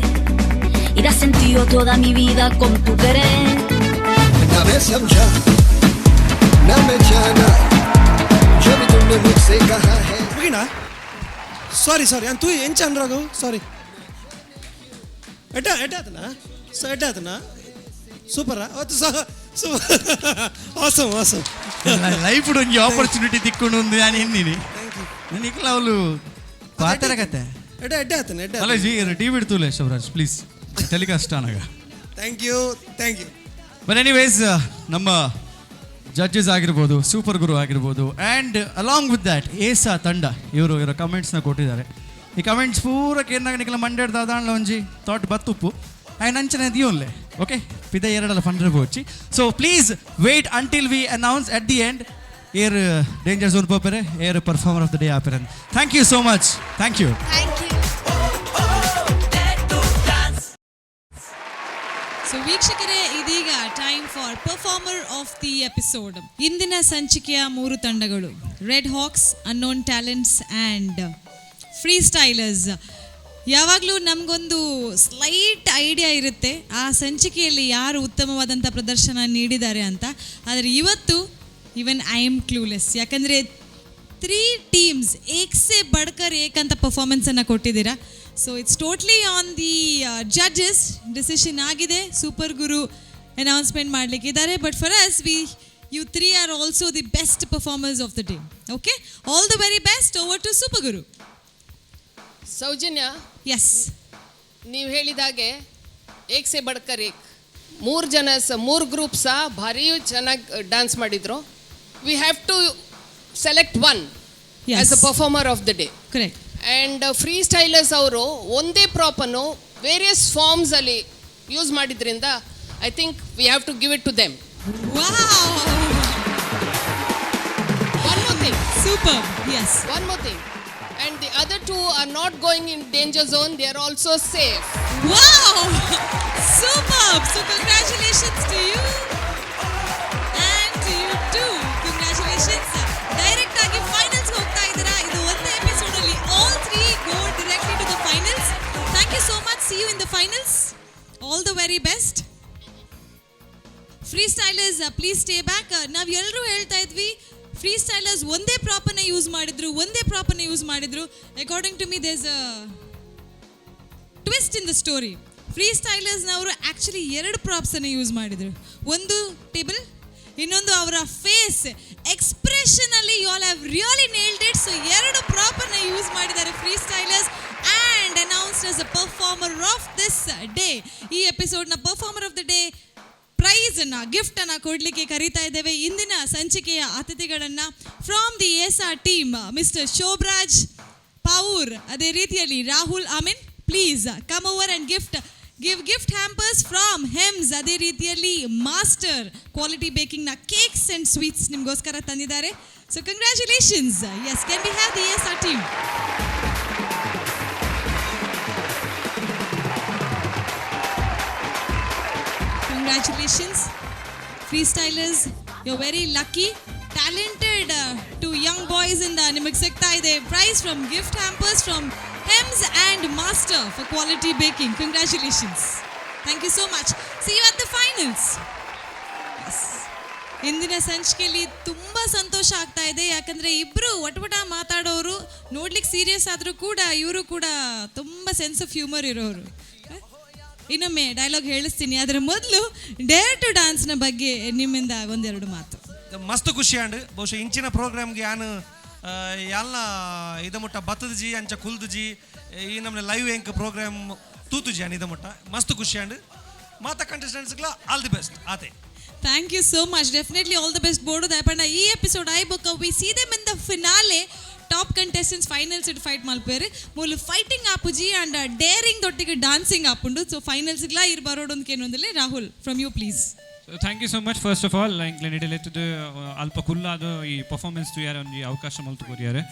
y das sentido a toda mi vida con tu querer. ना मैं समझा ना मैं जाना जो भी तुमने मुझसे कहा है. ಮುಗಿನಾ? ಸಾರಿ ಸಾರಿ, ತೂ ಎಂಚ ಅನುರಾಗ್ ಸಾರಿ ಎಡ್ಡ ಎಡ್ಡ ಆತನಾ? ಸೊ ಎಡ್ಡ ಆತನಾ? ಸೂಪರಾ? ಅವತ್ತು ಸಹ ಸೂಪರ್, ಆಸಮ್ ಆಸಮ್. ಲೈಫ್ ಒಂಜಿ ಆಪರ್ಚುನಿಟಿ ತಿಕ್ಕೊಂಡು ಒಂದು ನಾನು ಎನ್ನಿನಿ ನಿಕ್ಲ ಅವಳು ಪಾತರ ಕತೆ. ಎಡ್ಡ ಎಡ್ಡ ಆತನ ಎಡ್ಡ. ಅಲ್ಲ ಜಿ ಟಿವಿ ಇಡ್ತೂಲೆ ಶಿವರಾಜ್ ಪ್ಲೀಸ್ ಟೆಲಿಕಾಸ್ಟ್ ಆನಾಗ. Thank you, thank you. But anyways ನಮ್ಮ ಜಡ್ಜಸ್ ಆಗಿರ್ಬೋದು, ಸೂಪರ್ ಗುರು ಆಗಿರ್ಬೋದು, ಆ್ಯಂಡ್ ಅಲಾಂಗ್ ವಿತ್ that ಏಸಾ ತಂಡ ಇವರು ಇವರ ಕಮೆಂಟ್ಸ್ನ ಕೊಟ್ಟಿದ್ದಾರೆ. ಈ ಕಮೆಂಟ್ಸ್ ಪೂರ ಕೇಂದ್ರ ನಿಕಲ ಮಂಡ್ಯದ ದಾದಾಣ್ಲ ಒಂಜಿ ಥಾಟ್ ಬತ್ತುಪ್ಪು ಆ್ಯಂಡ್ ಅಂಚನೆ ದಿಯೋನ್ಲೆ. ಓಕೆ, ಪಿದ ಎರಡಲ್ಲ ಫಂಡ್ರೆ Hochi. So please wait until we announce at the end. ಏರ್ ಡೇಂಜರ್ ಝೋನ್ ಪೋಪೆರೆ, ಏರ್ performer of the day ಆಪೆರೆ. Thank you so much, thank you. Thank you. So ವೀಕ್ಷಕರೇ, ಇದೀಗ time for performer of the episode. ಇಂದಿನ ಸಂಚಿಕೆಯ ಮೂರು ತಂಡಗಳು Red Hawks, Unknown Talents and Free Stylers. ಯಾವಾಗಲೂ ನಮಗೊಂದು slight idea ಇರುತ್ತೆ, ಆ ಸಂಚಿಕೆಯಲ್ಲಿ ಯಾರು ಉತ್ತಮವಾದಂಥ ಪ್ರದರ್ಶನ ನೀಡಿದ್ದಾರೆ ಅಂತ. ಆದರೆ ಇವತ್ತು even I am clueless. ಯಾಕಂದರೆ ತ್ರೀ ಟೀಮ್ಸ್ एक से बढ़कर एक ಅಂತ ಪರ್ಫಾರ್ಮೆನ್ಸನ್ನು ಕೊಟ್ಟಿದ್ದೀರಾ. So it's totally on the judges decision ಆಗಿದೆ. ಸೂಪರ್ ಗುರು ಅನೌನ್ಸ್ಮೆಂಟ್ ಮಾಡಲಿಕ್ಕೆ ಇದ್ದಾರೆ, but for us, you three are also the best performers of the day. Okay, all the very best. Over to Super Guru. Soujanya. S. ನೀವು ಹೇಳಿದ ಹಾಗೆ एक से बढ़कर एक. ಮೂರು ಜನ ಸ ಮೂರು ಗ್ರೂಪ್ ಸಹ ಭಾರಿ ಚೆನ್ನಾಗಿ ಡ್ಯಾನ್ಸ್ ಮಾಡಿದರು. We have to select one as a performer of the day. Correct. And free stylers ಅವರು ಒಂದೇ ಪ್ರಾಪನ್ನು ವೇರಿಯಸ್ ಫಾರ್ಮ್ಸಲ್ಲಿ ಯೂಸ್ ಮಾಡಿದ್ರಿಂದ, I think we have to give it to them. One more thing. Super, yes. One more thing. And the other two are not going in danger zone, they are also safe. Wow! Superb! So congratulations to you and to you too. Congratulations. Direct ಆಗಿ finals ಹೋಗ್ತಾ ಇದ್ದೀರಾ. ಇದು ಒಂದೇ episode ಅಲ್ಲಿ all three go directly to the finals. Thank you so much. See you in the finals. All the very best. Free Stylers, please stay back. ನಾವು ಎಲ್ಲರೂ ಹೇಳ್ತಾ ಇದ್ವಿ, ಫ್ರೀ ಸ್ಟೈಲರ್ಸ್ ಒಂದೇ ಪ್ರಾಪನ್ನ ಯೂಸ್ ಮಾಡಿದ್ರು, ಒಂದೇ ಪ್ರಾಪನ್ನ ಯೂಸ್ ಮಾಡಿದ್ರು. According to me, there's a twist in the story. Free ಸ್ಟೈಲರ್ಸ್ನವರು actually ಎರಡು ಪ್ರಾಪ್ಸನ್ನು use ಮಾಡಿದರು. ಒಂದು ಟೇಬಲ್, ಇನ್ನೊಂದು ಅವರ ಫೇಸ್ ಎಕ್ಸ್ಪ್ರೆಷನ್ ಅಲ್ಲಿ. You all have really nailed it. So ಎರಡು ಪ್ರಾಪನ್ನು ಯೂಸ್ ಮಾಡಿದ್ದಾರೆ Free Stylers, and announced as a performer of this day. ಈ ಎಪಿಸೋಡ್ನ performer of the day prize ಅನ್ನ, ಗಿಫ್ಟ್ ಅನ್ನ ಕೊಡ್ಲಿಕ್ಕೆ ಕರೀತಾ ಇದ್ದೇವೆ ಇಂದಿನ ಸಂಚಿಕೆಯ ಅತಿಥಿಗಳನ್ನ. From the S R team, Mister Shobhraj Pavoor, ಅದೇ ರೀತಿಯಲ್ಲಿ Rahul Amin, please come over and give gift hampers from Hems. ಅದೇ ರೀತಿಯಲ್ಲಿ ಮಾಸ್ಟರ್ ಕ್ವಾಲಿಟಿ ಬೇಕಿಂಗ್ನ ಕೇಕ್ಸ್ ಅಂಡ್ ಸ್ವೀಟ್ಸ್ ನಿಮಗೋಸ್ಕರ ತಂದಿದ್ದಾರೆ. So congratulations. Yes, can we have the S R team? Congratulations, Freestylers. You're very lucky. Talented two young boys ಇಂದ ನಿಮಗೆ ಸಿಗ್ತಾ ಇದೆ prize from gift hampers from Hems and Master for Quality Baking. Congratulations. Thank you so much. See you at the finals. ಇಂದಿನ ಸಂಚಿಕೆಯಲ್ಲಿ ತುಂಬ ಸಂತೋಷ ಆಗ್ತಾ ಇದೆ. ಯಾಕಂದ್ರೆ ಇಬ್ಬರು ವಟವಟ ಮಾತಾಡೋರು, ನೋಡ್ಲಿಕ್ಕೆ ಸೀರಿಯಸ್ ಆದರೂ ಕೂಡ ಇವರು ಕೂಡ ತುಂಬ ಸೆನ್ಸ್ ಆಫ್ ಹ್ಯೂಮರ್ ಇರೋರು. ಇನ್ನೊಮ್ಮೆ ಡೈಲಾಗ್ ಹೇಳಿಸ್ತೀನಿ, ಅದರ ಮೊದಲು ಡೇರ್ ಟು ಡಾನ್ಸ್ನ ಬಗ್ಗೆ ನಿಮ್ಮಿಂದ ಒಂದೆರಡು ಮಾತು. ಮಸ್ತ್ ಖುಷಿ ಆಂಡ್. ಬಹುಶಃ ಇಂಚಿನ ಪ್ರೋಗ್ರಾಮ್ಗೆ ಯಾನು ಯಾಲ್ನ ಇದ ಮುಟ್ಟ ಬತ್ತದ ಜಿ, ಅಂಚ ಕುಲ್ದು ಜಿ, ಈ ನಮ್ಮನೆ ಲೈವ್ ಎಂಕ್ ಪ್ರೋಗ್ರಾಮ್ ತೂತು ಜಿ ಇದ ಮುಟ್ಟ. ಮಸ್ತ್ ಖುಷಿ ಆಂಡ್. ಮಾತ ಕಂಟೆಸ್ಟೆಂಟ್ಸ್ಗಳ ಆಲ್ the best ಆತೆ. Thank you so much. Definitely all the best ಬೋಡು. ದಾಯಪಂಡ ಈ ಎಪಿಸೋಡ್ ಆಯ್ ಬೊಕ್ಕ we see them in the finale. Top contestants finals it fight ಮಲ್ಪೇರು. ಮೂಲು ಫೈಟಿಂಗ್ ಆಪುಜಿ ಅಂಡ್ ಡೇರಿಂಗ್ ದೊಟ್ಟಿಗೆ ಡಾನ್ಸಿಂಗ್ ಆಪುಂಡು. ಸೊ ಫೈನಲ್ಸ್ಗ್ಲಾ ಇರ್ ಬರೋಡೊಂದು ಏನೊಂದಿಲ್ಲ. Rahul, from you please. Thank you so much, first of all. ಎಂಕ್ಲೆ ನಿಡಲೆತ್ತದು ಅಲ್ಪ ಕುಲ್ಲಾದ ಈ ಪರ್ಫಾರ್ಮೆನ್ಸ್ ತೂಯಾರ ಒಂಜಿ ಅವಕಾಶ ಮಲ್ತು ಕೊರಿಯಾರೆ.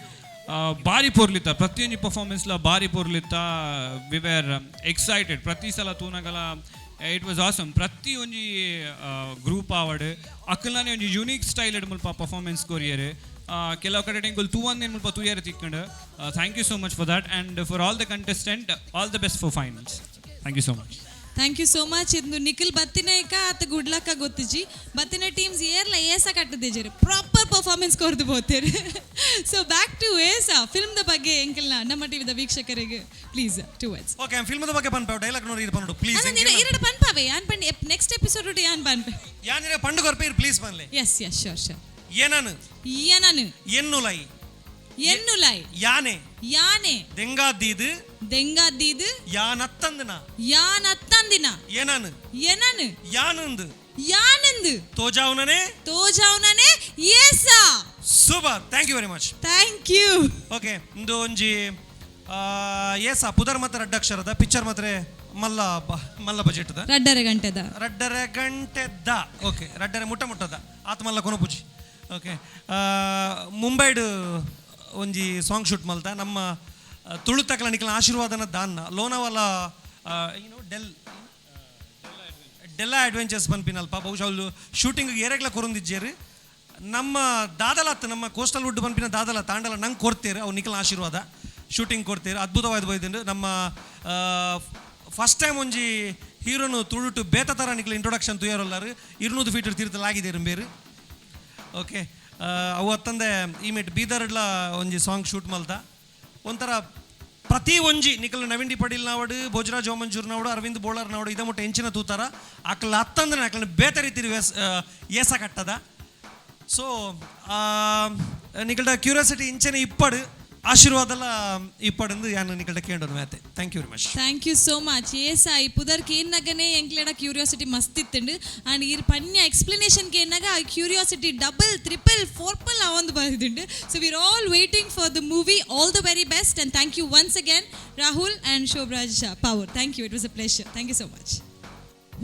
ಬಾರಿ ಪೊರ್ಲಿತ್ತ, ಪ್ರತಿಯೊಂಜಿ ಪರ್ಫಾರ್ಮೆನ್ಸ್ಲ ಬಾರಿ ಪೊರ್ಲಿತ್ತ. We were excited. ಪ್ರತಿ ಸಲ ತೂನಗಲ it was awesome. ಪ್ರತಿ ಒಂಜಿ ಗ್ರೂಪ್ ಆವಡ್ ಅಕ್ಕಲ್ನೇ ಒಂಜಿ ಯುನೀಕ್ ಸ್ಟೈಲ್ ಮುಲ್ಪ ಪರ್ಫಾರ್ಮೆನ್ಸ್ ಕೊರಿಯರ್. ಕೆಲವು ಕಡೆ ಎಂಕುಲು ತೂವಂದೇನು ಮುಲ್ಪ ತೂಯರೆ ತಿಕ್ಕಂಡು. Thank you so much for that, and for all the contestant, all the best for finals. Thank you so much. Thank you so much. ಇದು ನಿಖಿಲ್ ಬತ್ತಿನೈಕ ಆತ ಗುಡ್ ಲಕ್ ಗೊತ್ತಿಜಿ. ಬತ್ತಿನ ಟೀಮ್ಸ್ ಏರ್ಲ ಏಸ ಕಟ್ಟದಿಜರು, ಪ್ರಾಪರ್ ಪರ್ಫಾರ್ಮೆನ್ಸ್ ಕೊರ್ದು ಬೋತೇರು. ಸೊ ಬ್ಯಾಕ್ ಟು ಏಸ ಫಿಲ್ಮ್ದ ಬಗ್ಗೆ ಎಂಕಲ್ನ ನಮ್ಮ ಟಿವಿದ ವೀಕ್ಷಕರಿಗೆ ಪ್ಲೀಸ್ ಟೂ ವರ್ಡ್ಸ್. ಓಕೆ, ಫಿಲ್ಮ್ದ ಬಗ್ಗೆ ಪನ್ಪೆ ಡೈಲಾಗ್ ನೋಡಿ ಪನ್ನಡು ಪ್ಲೀಸ್. ಎರಡು ಪನ್ಪಾವೆ ಯಾನ್ ಪಂಡಿ ನೆಕ್ಸ್ಟ್ ಎಪಿಸೋಡ್ ಯಾನ್ ಪನ್ಪೆ. ಯಾನಿರೆ ಪಂಡು ಕೊರ್ಪೆ ಇರು ಪ್ಲೀಸ್ ಪನ್ಲೆ. S S, sure sure. ಏನನು ಏನನು ಎನ್ನುಲೈ ಎನ್ನುಲೈ ಯಾನೆ ಯಾನೆ ದೆಂಗಾದ್ದೀದು ದೆಂಗಾದ್ದೀದು ಯಾನತ್ತಂದನ ಯಾನತ್ತಂದಿನ ಏನನು ಏನನು ಯಾನಂದು ಯಾನಂದು ತೋಜಾವನನೆ ತೋಜಾವನನೆ ಏಸಾ. Super, thank you very much. Thank you. Okay, ಇಂದು ಒಂಜಿ ಏಸ ಪುದರ್ ಮಾತ್ರ ರಡ್ಡಕ್ಷರದ ಪಿಕ್ಚರ್ ಮಾತ್ರ ಮಲ್ಲ ಮಲ್ಲ ಬಜೆಟ್ದ. ರಡ್ಡರೆ ಗಂಟೆದ. ರಡ್ಡರೆ ಗಂಟೆದ. ಓಕೆ, ರಡ್ಡರೆ ಮುಟ್ಟ ಮುಟ್ಟದ ಆತ ಮಲ್ಲ ಕೊನಪುಜಿ. ಓಕೆ, ಮುಂಬೈಡ್ ಒಂಜಿ ಸಾಂಗ್ ಶೂಟ್ ಮಲ್ತ. ನಮ್ಮ ತುಳುತಕ್ಲ ನಿಕ್ಲ ಆಶೀರ್ವಾದನ ದಾನ್ನ ಲೋನಾವಾಲ ಏನು ಡೆಲ್ಲಾ ಅಡ್ವೆಂಚರ್ಸ್ ಪನ್ಪಿನಲ್ಪ ಬಹುಶಃ ಅವ್ಲು ಶೂಟಿಂಗ್ ಏರೆಗ್ಲ ಕೊರೊಂದಿಜ್ಜೇರು. ನಮ್ಮ ದಾದಲತ್, ನಮ್ಮ ಕೋಸ್ಟಲ್ ವುಡ್ ಪನ್ಪಿನ ದಾದಲ ತಾಂಡಲ ನಂಗೆ ಕೊಡ್ತೇರು. ಅವು ನಿಕ್ಲ ಆಶೀರ್ವಾದ ಶೂಟಿಂಗ್ ಕೊಡ್ತೇರು. ಅದ್ಭುತವಾದ ಬೈದುಂಡು. ನಮ್ಮ ಫಸ್ಟ್ ಟೈಮ್ ಒಂಜಿ ಹೀರೋನು ತುಳುಟು ಬೇತ ಥರ ನಿಕ್ಲ ಇಂಟ್ರೊಡಕ್ಷನ್ ತುಯರಲ್ಲಾರು 200 ಫೀಟ್ ತೀರ್ಥಲಾಗಿದೆ ಬೇರು. ಓಕೆ, ಅವು ಅತ್ತಂದೆ ಈ ಮೇಟ್ ಬೀದರ್ಡ್ಲ ಒಂಜಿ ಸಾಂಗ್ ಶೂಟ್ ಮಲ್ತ. ಒಂಥರ ಪ್ರತಿ ಒಂಜಿ ನಿಕಲ್ ನವೀನ್ ಡಿ ಪಡೀಲ್ ನಾವಡು, ಭೋಜರಾಜ್ ಓಮಂಜೂರ್ ನಾವಡು, ಅರವಿಂದ್ ಬೋಳರ್ ನಾವಡು, ಇದ ಮುಟ್ಟ ಎಂಚಿನ ತೂತಾರ ಅಕ್ಲ ಅತ್ತಂದ್ರೆ ಅಕ್ಲನ ಬೇತೆ ರೀತಿ ಏಸ ಕಟ್ಟದ. ಸೊ ನಿಕಲ್ಡ ಕ್ಯೂರಿಯಾಸಿಟಿ ಇಂಚನೆ ಇಪ್ಪಡು, ಆಶೀರ್ವಾದಲ್ಲ ಇಪ್ಪಡು ಯಾನು ನಿಕಲ್ಡ ಕೇಳೋಣ ಮ್ಯಾತೆ. Thank you very much. Thank you so much. ಏಸ ಈ ಪುದರ್ ಕೇನ್ನಗನೆ ಎಂಕ್ಲೆಡ ಕ್ಯೂರಿಯಾಸಿಟಿ ಮಸ್ತ್ ಇತ್ತುಂಡು. ಆ್ಯಂಡ್ ಈ ಪನ್ಯ ಎಕ್ಸ್ಪ್ಲನೇಷನ್ ಕೇನ್ನಾಗ ಆ ಕ್ಯೂರಿಯಾಸಿಟಿ ಡಬಲ್ ತ್ರಿಪಲ್ ಫೋರ್ಪಲ್ ಆವೊಂದು ಬರೆದುಂಡು. So we are all waiting for the movie. All the very best and thank you once again, Rahul and Shobharaj Pavoor. Thank you. It was a pleasure. Thank you so much.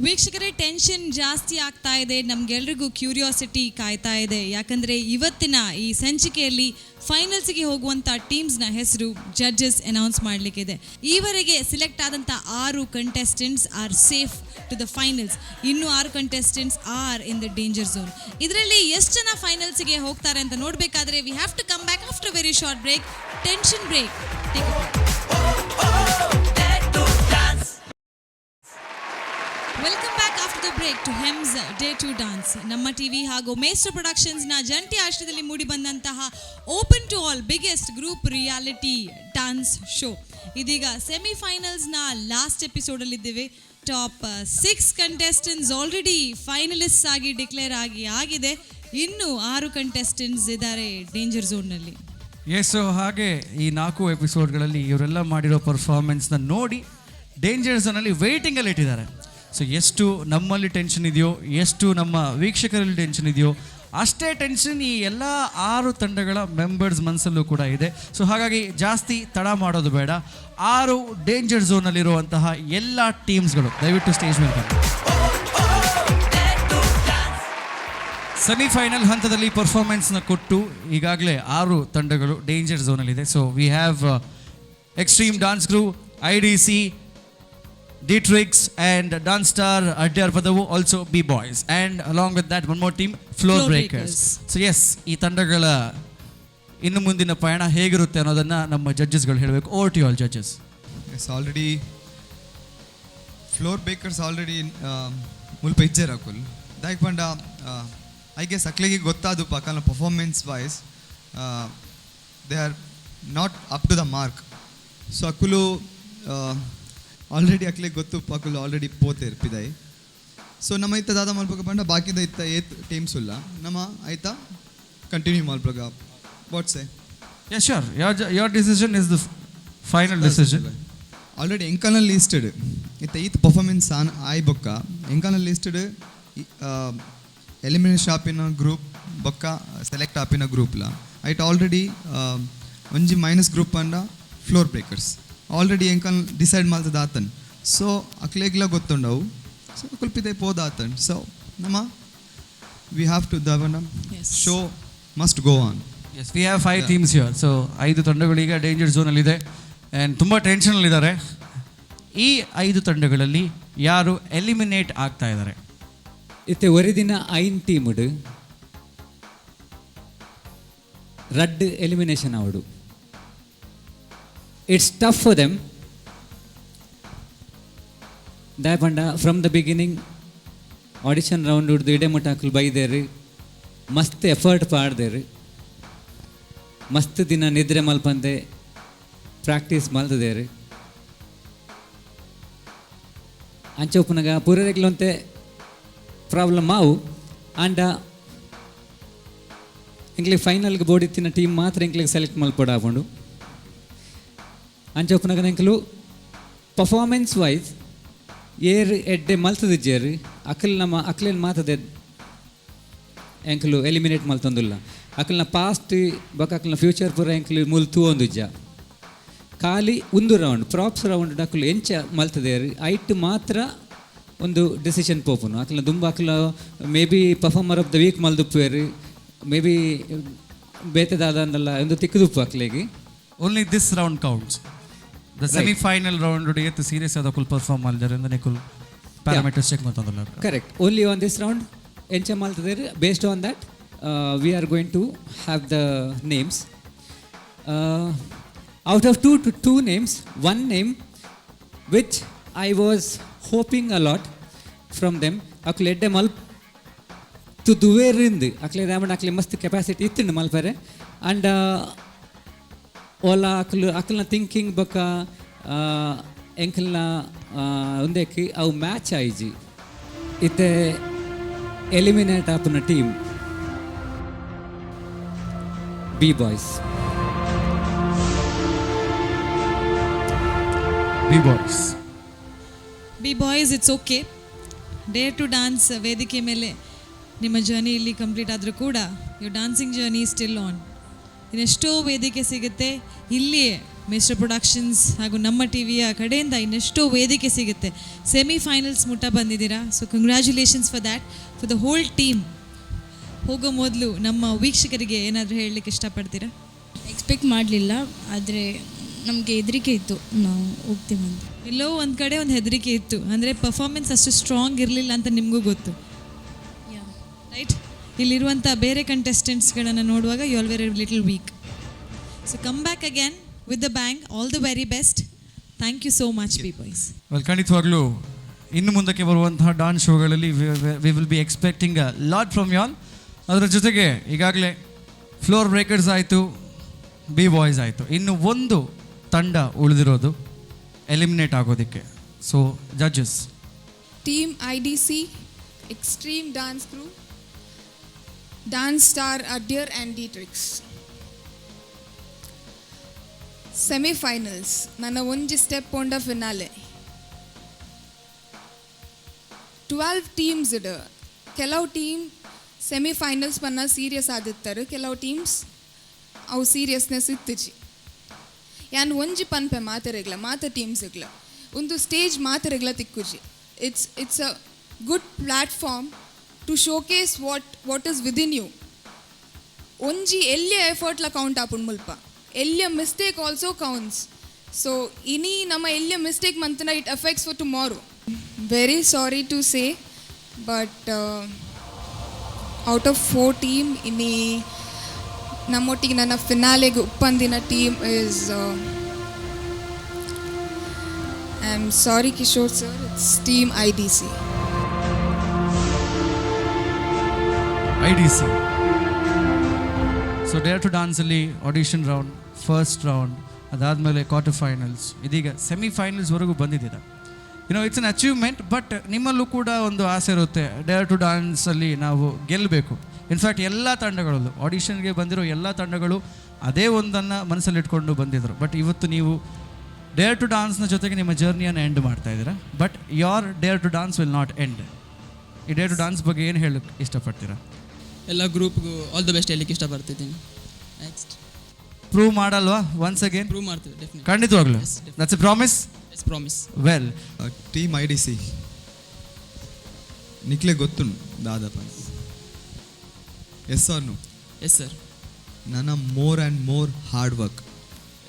ವೀಕ್ಷಕರೇ, tension ಜಾಸ್ತಿ ಆಗ್ತಾ ಇದೆ. ನಮಗೆಲ್ರಿಗೂ curiosity ಕಾಯ್ತಾ ಇದೆ. ಯಾಕಂದರೆ ಇವತ್ತಿನ ಈ ಸಂಚಿಕೆಯಲ್ಲಿ ಫೈನಲ್ಸ್ಗೆ ಹೋಗುವಂಥ ಟೀಮ್ಸ್ನ ಹೆಸರು ಜಡ್ಜಸ್ ಅನೌನ್ಸ್ ಮಾಡಲಿಕ್ಕಿದೆ. ಈವರೆಗೆ ಸೆಲೆಕ್ಟ್ ಆದಂಥ ಆರು contestants are safe to the finals. ಇನ್ನು ಆರು contestants are in the danger zone. ಇದರಲ್ಲಿ ಎಷ್ಟು ಜನ ಫೈನಲ್ಸ್ಗೆ ಹೋಗ್ತಾರೆ ಅಂತ ನೋಡಬೇಕಾದ್ರೆ we have to come back after very short break, tension break. Take. Welcome back after the break to HEMS Dare to Dance. ನಮ್ಮ TV ಹಾಗೂ ಮೇಸ್ಟ್ರೋ ಪ್ರೊಡಕ್ಷನ್ಸ್ನ ಜಂಟಿ ಆಶ್ರಯದಲ್ಲಿ ಮೂಡಿ ಬಂದಂತಹ open to all biggest group reality dance show ಇದೀಗ ಸೆಮಿಫೈನಲ್ಸ್ನ last ಎಪಿಸೋಡಲ್ಲಿದ್ದೇವೆ. Top six contestants already finalist ಆಗಿ declare ಆಗಿ ಆಗಿದೆ. ಇನ್ನು ಆರು ಕಂಟೆಸ್ಟೆಂಟ್ಸ್ ಇದ್ದಾರೆ ಡೇಂಜರ್ ಝೋನ್ನಲ್ಲಿ. ಎಸ್, ಹಾಗೆ ಈ ನಾಲ್ಕು ಎಪಿಸೋಡ್ಗಳಲ್ಲಿ ಇವರೆಲ್ಲ ಮಾಡಿರೋ ಪರ್ಫಾರ್ಮೆನ್ಸ್ನ ನೋಡಿ ಡೇಂಜರ್ ಝೋನಲ್ಲಿ ವೆಯ್ಟಿಂಗಲ್ಲಿ ಇಟ್ಟಿದ್ದಾರೆ. ಸೊ ಎಷ್ಟು ನಮ್ಮಲ್ಲಿ ಟೆನ್ಷನ್ ಇದೆಯೋ, ಎಷ್ಟು ನಮ್ಮ ವೀಕ್ಷಕರಲ್ಲಿ ಟೆನ್ಷನ್ ಇದೆಯೋ, ಅಷ್ಟೇ ಟೆನ್ಷನ್ ಈ ಎಲ್ಲ ಆರು ತಂಡಗಳ ಮೆಂಬರ್ಸ್ ಮನಸ್ಸಲ್ಲೂ ಕೂಡ ಇದೆ. ಸೊ ಹಾಗಾಗಿ ಜಾಸ್ತಿ ತಡ ಮಾಡೋದು ಬೇಡ. ಆರು ಡೇಂಜರ್ ಝೋನಲ್ಲಿರುವಂತಹ ಎಲ್ಲ ಟೀಮ್ಸ್ಗಳು ದಯವಿಟ್ಟು ಸ್ಟೇಜ್ ಮೇಲೆ ಬನ್ನಿ. ಸೆಮಿಫೈನಲ್ ಹಂತದಲ್ಲಿ ಪರ್ಫಾರ್ಮೆನ್ಸ್ನ ಕೊಟ್ಟು ಈಗಾಗಲೇ ಆರು ತಂಡಗಳು danger ಝೋನಲ್ಲಿದೆ. So we have Extreme Dance Crew, IDC, Dietrichs and Dance Star Adyar Padavu, also B Boys, and along with that one more team, Floor Floor Breakers. Breakers. So S, ಈ ತಂಡಗಳ ಇನ್ನು ಮುಂದಿನ ಪಯಣ ಹೇಗಿರುತ್ತೆ ಅನ್ನೋದನ್ನ ನಮ್ಮ ಜಡ್ಜಸ್ಗಳು ಹೇಳಬೇಕು. Over to all judges. Yes, already Floor Breakers already ಮುಲ್ಪ ಇಜ್ಜೆರ್ ಅಕುಲ್. ದಾಯಕ್ ಪಂಡ I guess ಅಕ್ಲೆಗೆ ಗೊತ್ತಾದು ಅಕಲ್ನ performance wise they are not up to the mark. So ಅಕುಲು ಆಲ್ರೆಡಿ ಅಕ್ಲೆಗೆ ಗೊತ್ತು, ಅಕುಲು ಆಲ್ರೆಡಿ ಪೋತೇರ್ ಪಿದಾಯಿ. ಸೊ ನಮ್ಮ ಇತ್ತ ದಾದ ಮಲ್ಪಕ ಪಂಡ ಬಾಕಿದ ಇತ್ತ ಏತ್ ಟೀಮ್ಸ್ ಉಲ್ಲ, ನಮ್ಮ ಆಯ್ತಾ continue ಮಲ್ಪಗ, what say? Yes, sure. Your decision is the final decision. Already ಎಂಕಲ್ನ ಲಿಸ್ಟೆಡ್ ಇತ್ತ ಈತ್ ಪರ್ಫಾರ್ಮೆನ್ಸ್ ಆನ್ ಆಯ್ ಬೊಕ್ಕ ಎಂಕಲ್ನ ಲಿಸ್ಟೆಡ್ ಎಲಿಮಿನೇಷನ್ ಆಪಿನ ಗ್ರೂಪ್ ಬೊಕ್ಕ ಸೆಲೆಕ್ಟ್ ಆಪಿನ ಗ್ರೂಪ್ಲ ಐಟ್ ಆಲ್ರೆಡಿ ಒಂಜಿ ಮೈನಸ್ ಗ್ರೂಪ್ ಅಂಡ ಫ್ಲೋರ್ ಬ್ರೇಕರ್ಸ್ ಆಲ್ರೆಡಿ ಎಂಕಲ್ ಡಿಸೈಡ್ ಮಲ್ತದ ಆತನ್. ಸೊ ಅಕ್ಲೆಗ್ಲ ಗೊತ್ತುಂಡವು. ಸೊ ಅಕುಲ್ ಪೋದ ಆತನ್. ಸೊ ನಮ್ಮ we have to ದವನ show must go on. Yes, we have five teams here. So ಐದು ತಂಡಗಳು ಈಗ ಡೇಂಜರ್ ಝೋನಲ್ಲಿದೆ ಆ್ಯಂಡ್ ತುಂಬ ಟೆನ್ಷನಲ್ಲಿದ್ದಾರೆ. ಈ ಐದು ತಂಡಗಳಲ್ಲಿ ಯಾರು ಎಲಿಮಿನೇಟ್ ಆಗ್ತಾ ಇದ್ದಾರೆ? ಇತ್ತೆ ಒರಿದಿನ ಐನ್ ಟೀಮ್ಡ್ ರಡ್ಡ್ ಎಲಿಮಿನೇಷನ್ ಆವಡು. It's tough for them. ದಾಯ ಪಂಡ from the beginning audition round ಹಿಡ್ದು ಇಡೆ ಮುಟ್ಟ ಅಕುಲು ಬೈದೇರು, ಮಸ್ತ್ ಎಫರ್ಟ್ ಪಾಡ್ದೇರು, ಮಸ್ತ್ ದಿನ ನಿದ್ರೆ ಮಲ್ಪಂದೆ ಪ್ರಾಕ್ಟೀಸ್ ಮಲ್ತದೇರು. ಅಂಚ ಉಪ್ಪುನಗ ಪೂರೆಗ್ಲೊಂತೆ ಪ್ರಾಬ್ಲಮ್ ಆವು. ಆಂಡ ಎಂಕ್ಲಿಗೆ ಫೈನಲ್ಗೆ ಬೋಡಿತ್ತಿನ ಟೀಮ್ ಮಾತ್ರ ಎಂಕ್ಲಿಗೆ ಸೆಲೆಕ್ಟ್ ಮಲ್ಪೊಡು ಆಪುಂಡು. ಅಂಚ ಉಪ್ಪುನಗ ಎಂಕ್ಲು ಪರ್ಫಾರ್ಮೆನ್ಸ್ ವೈಸ್ ಏರ್ ಎಡ್ಡೆ ಮಲ್ತದಿಜ್ಜೇರು, ಅಕಲ್ ನಮ್ಮ ಅಕ್ಲೇನ್ ಮಾತದೆ ಎಂಕ್ಲು ಎಲಿಮಿನೇಟ್ ಮಲ್ತೊಂದುಲ್ಲ. ಅಕಲ್ನ ಪಾಸ್ಟ್ ಬೊಕ ಅಕಲ್ನ ಫ್ಯೂಚರ್ ಪೂರ ಎಂಕ್ಲು ಮೂಲು ತೂವೊಂದುಜ್ಜ. ಖಾಲಿ ಒಂದು ರೌಂಡ್ ಪ್ರಾಪ್ಸ್ ರೌಂಡ್ ಅಕುಲು ಎಂಚ ಮಲ್ತದೇರು ಐಟ್ ಮಾತ್ರ ಒಂದು ಡಿಸಿಷನ್ ಪೋಪುನು. ಅಕಲ್ನ ದುಂಬ ಅಕುಲು maybe performer of the week ಮಲ್ದುಪ್ಪುವೆರು. Maybe ಬೇತೆ ದಾದಂದಲ್ಲ ಒಂದು ತಿಕ್ಕುದುಪ್ಪು ಅಕ್ಲೆಗೆ. Only this round counts. The semi final round ಏತ್ ಸೀರಿಯಸ್ ಆದ ಕುಲ್ ಪರ್ಫಾರ್ಮ್ ಮಾಡಿದ್ದಾರೆ ಅಂದ್ರೆ ನಿಕುಲ್ ಪ್ಯಾರಾಮೀಟರ್ಸ್ ಚೆಕ್ ಮಾಡ್ತಂದಲ್ಲ. Correct. Only on this round ಎಂಚ ಮಲ್ತದೇರ್, based on that we are going to have the names. Out of two names, one name which I was hoping a lot from them, ಅಕ್ಲು ಎಡ್ಡೆ ಮಲ್ಪ್ ತುದುವೇರಿಂದು ಅಕ್ಲೆ ದಾಮಂಡ ಅಕ್ಲೆ ಮಸ್ತ್ capacity ಇತ್ತುಂಡು ಮಲ್ಪರೆ. And Ola ಅಕ್ಲು ಅಕ್ಲ್ನ thinking ಬೊಕ್ಕ ಎಂಕಲ್ನ ಒಂದೇಕಿ ಅವು match ಆಯ್ಜಿ. ಇತ್ತೆ eliminate ಆಪುನ team B boys. B boys. B boys, it's okay. Dare to Dance ವೇದಿಕೆ ಮೇಲೆ ನಿಮ್ಮ ಜರ್ನಿ ಇಲ್ಲಿ ಕಂಪ್ಲೀಟ್ ಆದರೂ ಕೂಡ your dancing journey still on. ಇನ್ನೆಷ್ಟೋ ವೇದಿಕೆ ಸಿಗುತ್ತೆ. ಇಲ್ಲಿಯೇ ಮಿಸ್ಟರ್ ಪ್ರೊಡಕ್ಷನ್ಸ್ ಹಾಗೂ ನಮ್ಮ ಟಿವಿಯ ಕಡೆಯಿಂದ ಇನ್ನೆಷ್ಟೋ ವೇದಿಕೆ ಸಿಗುತ್ತೆ. ಸೆಮಿಫೈನಲ್ಸ್ ಮುಟ್ಟ ಬಂದಿದ್ದೀರಾ, so congratulations for that, for the whole team. ಹೋಗೋ ಮೊದಲು ನಮ್ಮ ವೀಕ್ಷಕರಿಗೆ ಏನಾದರೂ ಹೇಳಲಿಕ್ಕೆ ಇಷ್ಟಪಡ್ತೀರಾ? ಎಕ್ಸ್ಪೆಕ್ಟ್ ಮಾಡಲಿಲ್ಲ, ಆದರೆ ನಮಗೆ ಹೆದರಿಕೆ ಇತ್ತು ನಾವು ಹೋಗ್ತೀವಂತ. ಎಲ್ಲೋ ಒಂದು ಕಡೆ ಒಂದು ಹೆದರಿಕೆ ಇತ್ತು, ಅಂದರೆ ಪರ್ಫಾರ್ಮೆನ್ಸ್ ಅಷ್ಟು ಸ್ಟ್ರಾಂಗ್ ಇರಲಿಲ್ಲ ಅಂತ ನಿಮಗೂ ಗೊತ್ತು, ರೈಟ್? ಇಲ್ಲಿರುವಂಥ ಬೇರೆ ಕಂಟೆಸ್ಟೆಂಟ್ಸ್ಗಳನ್ನು ನೋಡುವಾಗ you all very little weak. So come back again with the bang. All the very best. Thank you so much, B boys. Well, ಖಂಡಿತವಾಗ್ಲೂ ಇನ್ನು ಮುಂದಕ್ಕೆ ಬರುವಂತಹ dance ಶೋಗಳಲ್ಲಿ we will be expecting a lot from you all. ಅದರ ಜೊತೆಗೆ ಈಗಾಗಲೇ floor breakers ಆಯಿತು, B boys ಆಯಿತು, ಇನ್ನು ಒಂದು ತಂಡ ಉಳಿದಿರೋದು ಎಲಿಮಿನೇಟ್ ಆಗೋದಕ್ಕೆ. So judges. Team IDC, Extreme Dance Crew, Dance Star Adir and D-Trix. Semi-finals, ನನ್ನ ಒಂಜಿ ಸ್ಟೆಪ್ ಪೋಂಡ ಫಿನಾಲೆ. 12 ಟೀಮ್ಸ್ ಇಡ್. ಕೆಲವು ಟೀಮ್ ಸೆಮಿಫೈನಲ್ಸ್ ಪನ್ನ ಸೀರಿಯಸ್ ಆದಿತ್ತಾರೆ, ಕೆಲವು ಟೀಮ್ಸ್ ಅವು ಸೀರಿಯಸ್ನೆಸ್ ಇತ್ತಿಜಿ. ಯಾನ್ ಒಂಜಿ ಪನ್ಪೆ ಮಾತೆರೆಗ್ಲ, ಮಾತ ಟೀಮ್ಸ್ಗ್ಲ, ಒಂದು stage ಮಾತೆರೆಗ್ಲ ತಿಕ್ಕುಜಿ. It's a good platform to showcase what is within you. ಒಂಜಿ ಎಲ್ಲಿಯ ಎಫರ್ಟ್ಲ ಕೌಂಟ್ ಆಪುಂಡು ಮುಲ್ಪ, ಎಲ್ಲಿಯ ಮಿಸ್ಟೇಕ್ ಆಲ್ಸೋ ಕೌಂಟ್ಸ್. ಸೊ ಇನಿ ನಮ್ಮ ಎಲ್ಲಿಯ mistake ಮಂತನ it affects for tomorrow. Very sorry to say, but out of four team ಇನಿ ನಮ್ಮೊಟ್ಟಿಗೆ ನನ್ನ ಫಿನಾಲೆಗೆ ಉಪ್ಪಂದಿನ team is, I am sorry Kishore sir, it's team IDC. IDC. So dare to ಡಾನ್ಸಲ್ಲಿ audition round, first round, ಅದಾದಮೇಲೆ quarter finals, ಇದೀಗ ಸೆಮಿಫೈನಲ್ಸ್ವರೆಗೂ ಬಂದಿದ್ದೀರಾ. It's an achievement, but ನಿಮ್ಮಲ್ಲೂ ಕೂಡ ಒಂದು ಆಸೆ ಇರುತ್ತೆ, ಡೇರ್ ಟು ಡಾನ್ಸಲ್ಲಿ ನಾವು ಗೆಲ್ಲಬೇಕು. ಇನ್ಫ್ಯಾಕ್ಟ್ ಎಲ್ಲ ತಂಡಗಳಲ್ಲೂ ಆಡಿಷನ್ಗೆ ಬಂದಿರೋ ಎಲ್ಲ ತಂಡಗಳು ಅದೇ ಒಂದನ್ನು ಮನಸ್ಸಲ್ಲಿಟ್ಕೊಂಡು ಬಂದಿದ್ದರು. ಬಟ್ ಇವತ್ತು ನೀವು ಡೇರ್ ಟು ಡಾನ್ಸ್ನ ಜೊತೆಗೆ ನಿಮ್ಮ ಜರ್ನಿಯನ್ನು ಎಂಡ್ ಮಾಡ್ತಾ ಇದ್ದೀರಾ. But your dare to dance will not end. ಈ ಡೇರ್ ಟು ಡಾನ್ಸ್ ಬಗ್ಗೆ ಏನು ಹೇಳಕ್ಕೆ ಇಷ್ಟಪಡ್ತೀರಾ? ಎಲ್ಲ ಗ್ರೂಪ್ಗೂ ಆಲ್ the best ಹೇಳಲಿಕ್ಕೆ ಇಷ್ಟಪಡ್ತಿದ್ದೀನಿ. ನೆಕ್ಸ್ಟ್. ಪ್ರೂವ್ ಮಾಡಲ್ವಾ ಒನ್ಸ್ ಅಗೇನ್? ಪ್ರೂವ್ ಮಾಡ್ತೀವಿ, ಡೆಫಿನೆಟ್. ಖಂಡಿತವಾಗ್ಲು? That's a promise? Yes, promise. Well. Team IDC, ನಿಕ್ಲೆ ಗೊತ್ತುಂಡು ದಾದಪ್ಪ, S R no? Yes sir. ನನ್ನ more and more hard work.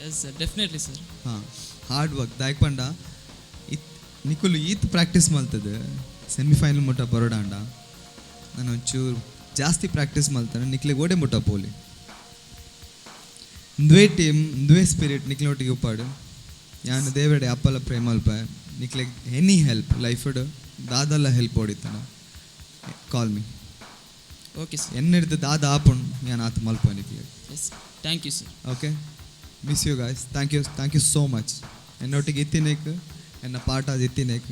Yes sir, definitely sir. ಹಾಂ, ಹಾರ್ಡ್ ವರ್ಕ್ ದಾಯಕ್ ಪಂಡ ಇತ್ ನಿಕುಲು ಈತ್ ಪ್ರಾಕ್ಟೀಸ್ ಮಲ್ತದೆ ಸೆಮಿಫೈನಲ್ ಮುಟ್ಟ ಬರೋಡಾಂಡ ನಾನು ಒಂಚೂರು ಜಾಸ್ತಿ ಪ್ರಾಕ್ಟೀಸ್ ಮಲ್ತಾನೆ ನಿಕ್ಲೆಗ್ ಓಡೆ ಮುಟ್ಟ ಪೋಲಿ. ಇಂದುವೇ ಟೀಮ್, ಇಂದುವೇ ಸ್ಪಿರಿಟ್ ನಿಕ್ಲೊಟ್ಟಿಗೆ ಉಪ್ಪಾಡು. ಯಾನು ದೇವೆಡೆ ಅಪ್ಪಲ ಪ್ರೇಮ ಅಲ್ಪ ನಿಕ್ಲೆಗ್ ಎನಿ ಹೆಲ್ಪ್ ಲೈಫಡ್ ದಾದಲ್ಲ ಹೆಲ್ಪ್ ಹೊಡಿತಾನ, ಕಾಲ್ ಮೀ. Okay sir. ಎನ್ನಿಡ್ದು ದಾದ ಆಪುಣ್ ಯಾನ್ ಆತ ಮಲ್ಪ ನಿಕ್ಲೆಗ್. Yes, thank you sir. Okay, miss you guys. Thank you, thank you so much. എന്നೊಟ್ಟಿಗೆ ಇತ್ತಿನೇಕ್ ಎನ್ನ ಪಾಠ ಅದು ಇತ್ತಿನೇಕ್.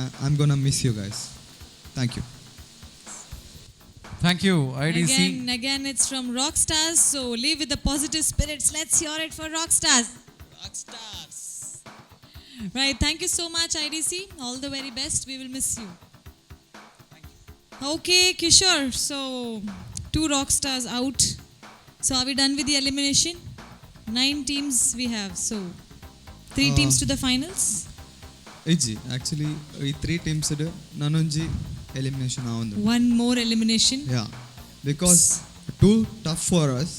I am gonna miss you guys. Thank you. Thank you, IDC. Again, again, it's from Rock Stars. So leave with the positive spirits. Let's hear it for Rock Stars. Rock Stars. Right. Thank you so much, IDC. All the very best. We will miss you. Okay, Kishore. So two Rock Stars out. So are we done with the elimination? 9 teams we have. So 3 teams to the finals. ಇಜ್ಜಿ, actually ಈ three teams ನಾನೊಂಜಿ elimination ಆವೊಂದು. One more elimination. Yeah, because Too tough for us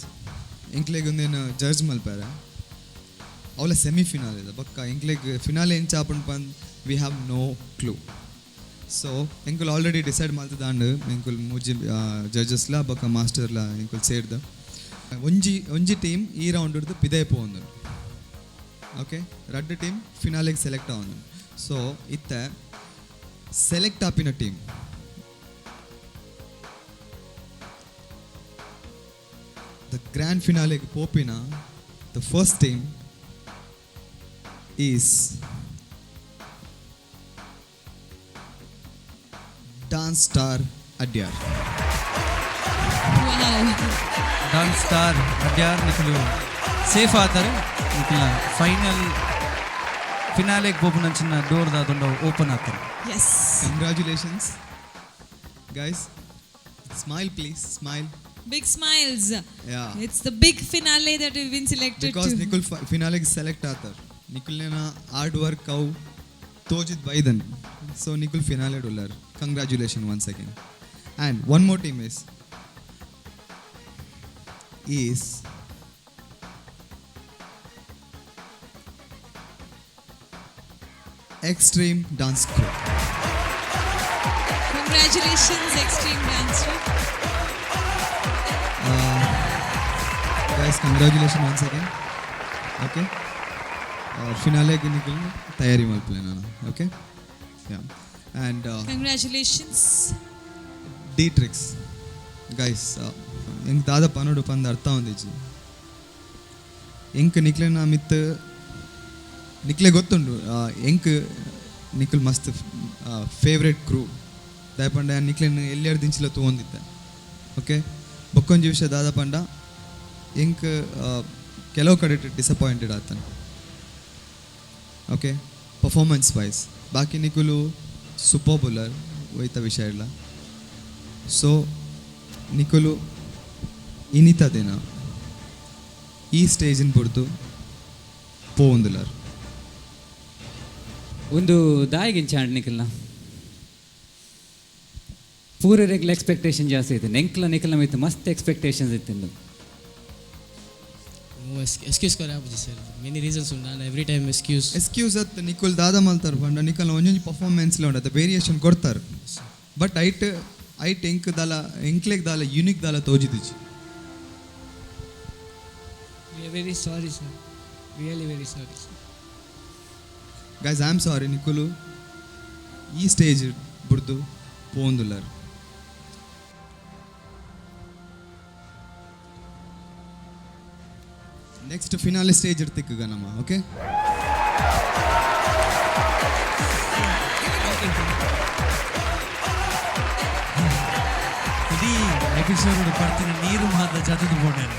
ಎಂಕ್ಲೆಗ್ ಒಂದೇನು judge ಮಲ್ಪಾರ. ಅವಲ semi phenol ಇದೆ ಬೊಕ್ಕ ಎಂಕ್ಲೆಗ್ finale ಎಂಚ ಆಪುಂಡು ಪಂದ್ we have no clue. So ಎಂಕುಲು ಆಲ್ರೆಡಿ ಡಿಸೈಡ್ ಮಲ್ತದಾಂಡ್. ಎಂಕುಲು ಮೂಜಿ ಜಡ್ಜಸ್ಲ ಬೊಕ್ಕ ಮಾಸ್ಟರ್ಲ ಎಂಕುಲು ಸೇರ್ದ ಒಂಜಿ ಒಂಜಿ ಟೀಮ್ ಈ ರೌಂಡ್ ಹಿಡ್ದು ಪಿದೈ ಪೋವೊಂದುಂಡು. ಓಕೆ, ರಡ್ಡ್ ಟೀಮ್ ಫಿನಾಲೆಗ್ ಸೆಲೆಕ್ಟ್ ಆವೊಂದುಂಡು. ಸೊ ಇತ್ತೆ ಸೆಲೆಕ್ಟ್ ಆಪಿನ ಟೀಮ್ the grand ಫಿನಾಲೆಗ್ ಪೋಪಿನ the first team is Dance Star Adyar. Dance Star Adyar ನಿಕುಲು ಸೇಫ್ ಆತಾರೆ. ನಿಕುಲ ಫೈನಲ್ ಫಿನಾಲೆಗ್ ಪೋಪುನಂಚಿನ ಡೋರ್ ದಾದುಂಡ ಓಪನ್ ಆತಾರೆ. S. Congratulations guys. Smile please, smile. Big smiles. Yeah. It's the big finale that we've been selected because to. ನಿಕುಲ್ ಫಿನಾಲೆಗ್ select ಆತಾರ್. ನಿಕುಲ್ನೇನ ಹಾರ್ಡ್ ವರ್ಕ್ ಅವು ತೋಜಿದ್ ಬೈದನ್. ಸೊ ನಿಕುಲ್ ಫಿನಾಲೆ ಉಲ್ಲರ್. Congratulation once again. And one more team is Extreme Dance Crew. Congratulations, Extreme Dance Crew. Guys, congratulations once again. Okay. Finale ನಿಕುಲ್ ತಯಾರಿ ಮಲ್ಪಲೆ ನಾನು. Okay, yeah. And Congratulations. D tricks guys, ಎಂಕ್ ದಾದ ಪನೋಡು ಪಂದ್ ಅರ್ಥ ಒಂದಿಜ್ಜಿ. ಎಂಕ್ ನಿಕ್ಲೆನ ಮಿತ್ ನಿಕ್ಲೆ ಗೊತ್ತುಂಡು, ಎಂಕ್ ನಿಕುಲ್ ಮಸ್ತ್ ಫೇವ್ರೆಟ್ ಕ್ರೂ. ದಾಯಪಂಡ ನಿಕ್ಲೆನ್ ಎಲ್ಲಿಯರ್ ದಿಂಚಿಲ ತೂವೊಂದಿತ್ತೆ. ಓಕೆ, ಬೊಕ್ಕೊಂಜಿ ವಿಷಯ ದಾದ ಪಂಡ ಎಂಕ್ ಕೆಲವು ಕಡೆ ಡಿಸಪಾಯಿಂಟೆಡ್ ಆತನ. ಓಕೆ, ಪರ್ಫಾರ್ಮೆನ್ಸ್ ವೈಸ್ ಬಾಕಿ ನಿಕುಲು ಸೂಪರ್ ಬುಲ್ಲರ್ ಒಯ್ತ ವಿಷಯ ಇಲ್ಲ. ಸೊ ನಿಕುಲು ಇನಿತ ದಿನ ಈ ಸ್ಟೇಜಿನ ಬುಡ್ದು ಪೋವೊಂದುಲ್ಲರ್. ಒಂದು ದಾಯಿಗಿಂಚಾಂಡ್ ನಿಖಲ್ನ ಪೂರ ರೆಗ್ಲ ಎಕ್ಸ್ಪೆಕ್ಟೇಷನ್ ಜಾಸ್ತಿ ಇತ್ತು. ಎಂಕ್ಲ ನಿಖಲ್ನ ಮಿತ್ತು ಮಸ್ತ್ ಎಕ್ಸ್ಪೆಕ್ಟೇಷನ್ಸ್ ಇತ್ತಿಂದು. ಎಕ್ಸ್ಕ್ಯೂಸ್ ಕೊರೆ ಆಪುಜಿ ಸರ್, ಮೆನಿ ರೀಸನ್ಸ್ ಉಂಡು. ನಾನು ಎವ್ರಿ ಟೈಮ್ ಎಕ್ಸ್ಕ್ಯೂಸ್. ಎಕ್ಸ್ಕ್ಯೂಸ್ ಅತ್ ನಿಕುಲ್ ದಾದ ಮಲ್ತಾರ್ ಪಂಡ ನಿಕಲ್ನ ಒಂಜೊಂಜಿ ಪರ್ಫಾರ್ಮೆನ್ಸ್ ಉಂಡು ವೇರಿಯೇಷನ್ ಕೊಡ್ತಾರೆ. ಬಟ್ ಐಟ್ ಐಟ್ ಎಂಕ್ ದಾಲ ಎಂಕ್ಲೆಗ್ ದಾಲ ಯುನಿಕ್ ದಾಲ ತೋಜಿದಿಜಿ. We are very sorry sir, really very sorry sir. Guys, I am sorry. ನಿಕುಲು ಈ ಸ್ಟೇಜ್ ಬುಡ್ದು ಪೋಂದುಲ್ಲರ್. ನೆಕ್ಸ್ಟ್ ಫಿನಾಲೆ ಸ್ಟೇಜ್ ಇರ್ತಿಕ್ಕ ನಮ್ಮ. ಓಕೆ, ಇಡೀ ಎಪಿಸೋಡ್ ಬರ್ತಿನ ನೀರು ಮಾತ್ರ ಜತದ ಬೋರ್ಡ್.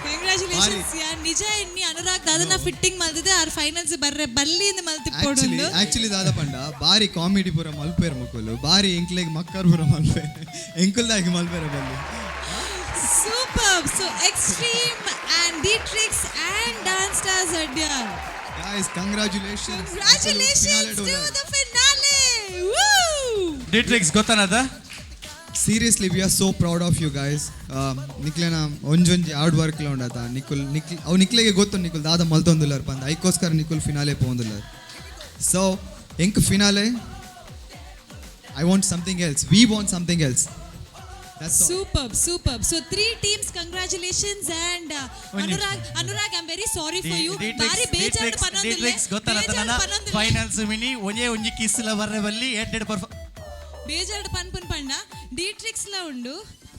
ಕಂಗ್ರಾಚುಲೇಷನ್ಸ್ ಯಾರ್. ನಿಜ ಇನ್ನಿ ಅನುರಾಗ್ ದಾದನ ಫಿಟ್ಟಿಂಗ್ ಮಲ್ತಿದೆ ಆರ್ ಫೈನಲ್ಸ್ ಬರ್ರೆ ಬಲ್ಲಿ ಇಂದ ಮಲ್ತಿ ಆಕ್ಚುಲಿ ಪೋಡುಂಡು. ಆಕ್ಚುಲಿ ದಾದ ಪಂಡ ಬಾರಿ ಕಾಮಿಡಿ ಪೂರ ಮಲ್ಪೇರ್ ಮುಕುಲು, ಬಾರಿ ಎಂಕ್ಲೆಗ್ ಮಕ್ಕರ್ ಪೂರ ಮಲ್ಪೇರ್, ಎಂಕುಲ್ದಾಗಿ ಮಲ್ಪೇರ ಬಲ್ಲಿ. Superb. So Extreme and D-Trix and Dance Stars Adyar. Guys, congratulations. Congratulations to the finale. Woo! D-Trix ಗೊತ್ತನದ? Seriously, we are so proud of you guys. ನಿಕ್ಲೆನ ಒಂಜೊಂಜಿ ಹಾರ್ಡ್ ವರ್ಕ್ ಉಂಡಾತ. ನಿಕುಲ್ ನಿಕ್ಲ್ ಅವು ನಿಕ್ಲೆಗೆ ಗೊತ್ತು ನಿಕುಲ್ ದಾದ ಮಲ್ತೊಂದುಲ್ಲರ್ ಪಂದ್. ಐಕೋಸ್ಕರ ನಿಕುಲ್ ಫಿನಾಲೆ ಪೋಂದುಲ್ಲರ್. ಸೊ ಎಂಕ್ finale I want something else, we want something else. That's all. Superb, superb. So three teams, congratulations. And Anurag, Anurag, I'm very sorry for you. ಬಾರಿ ಬೇಜಾರು ಪನೊಂದುಲ್ಲೆ. ಡಿಟ್ರಿಕ್ಸ್ ಗೊತ್ತನದ? ಬೇಜಾರು ನನ್ನ ಪನೊಂದುಲ್ಲೆ. ಫೈನಲ್ಸ್ ಮಿನಿ ಒಂಜೇ ಒಂಜಿ ಕಿಸ್ಲ ಬರ್ರೆ ಬಲ್ಲಿ ಎಡ್ಡೆಡ್ ಪರ್ಫಾರ್ಮ್. ಬೇಜಾರು ಪನ್ಪುನ್ ಪಂಡ ಡಿಟ್ರಿಕ್ಸ್ ಲ ಉಂಡು,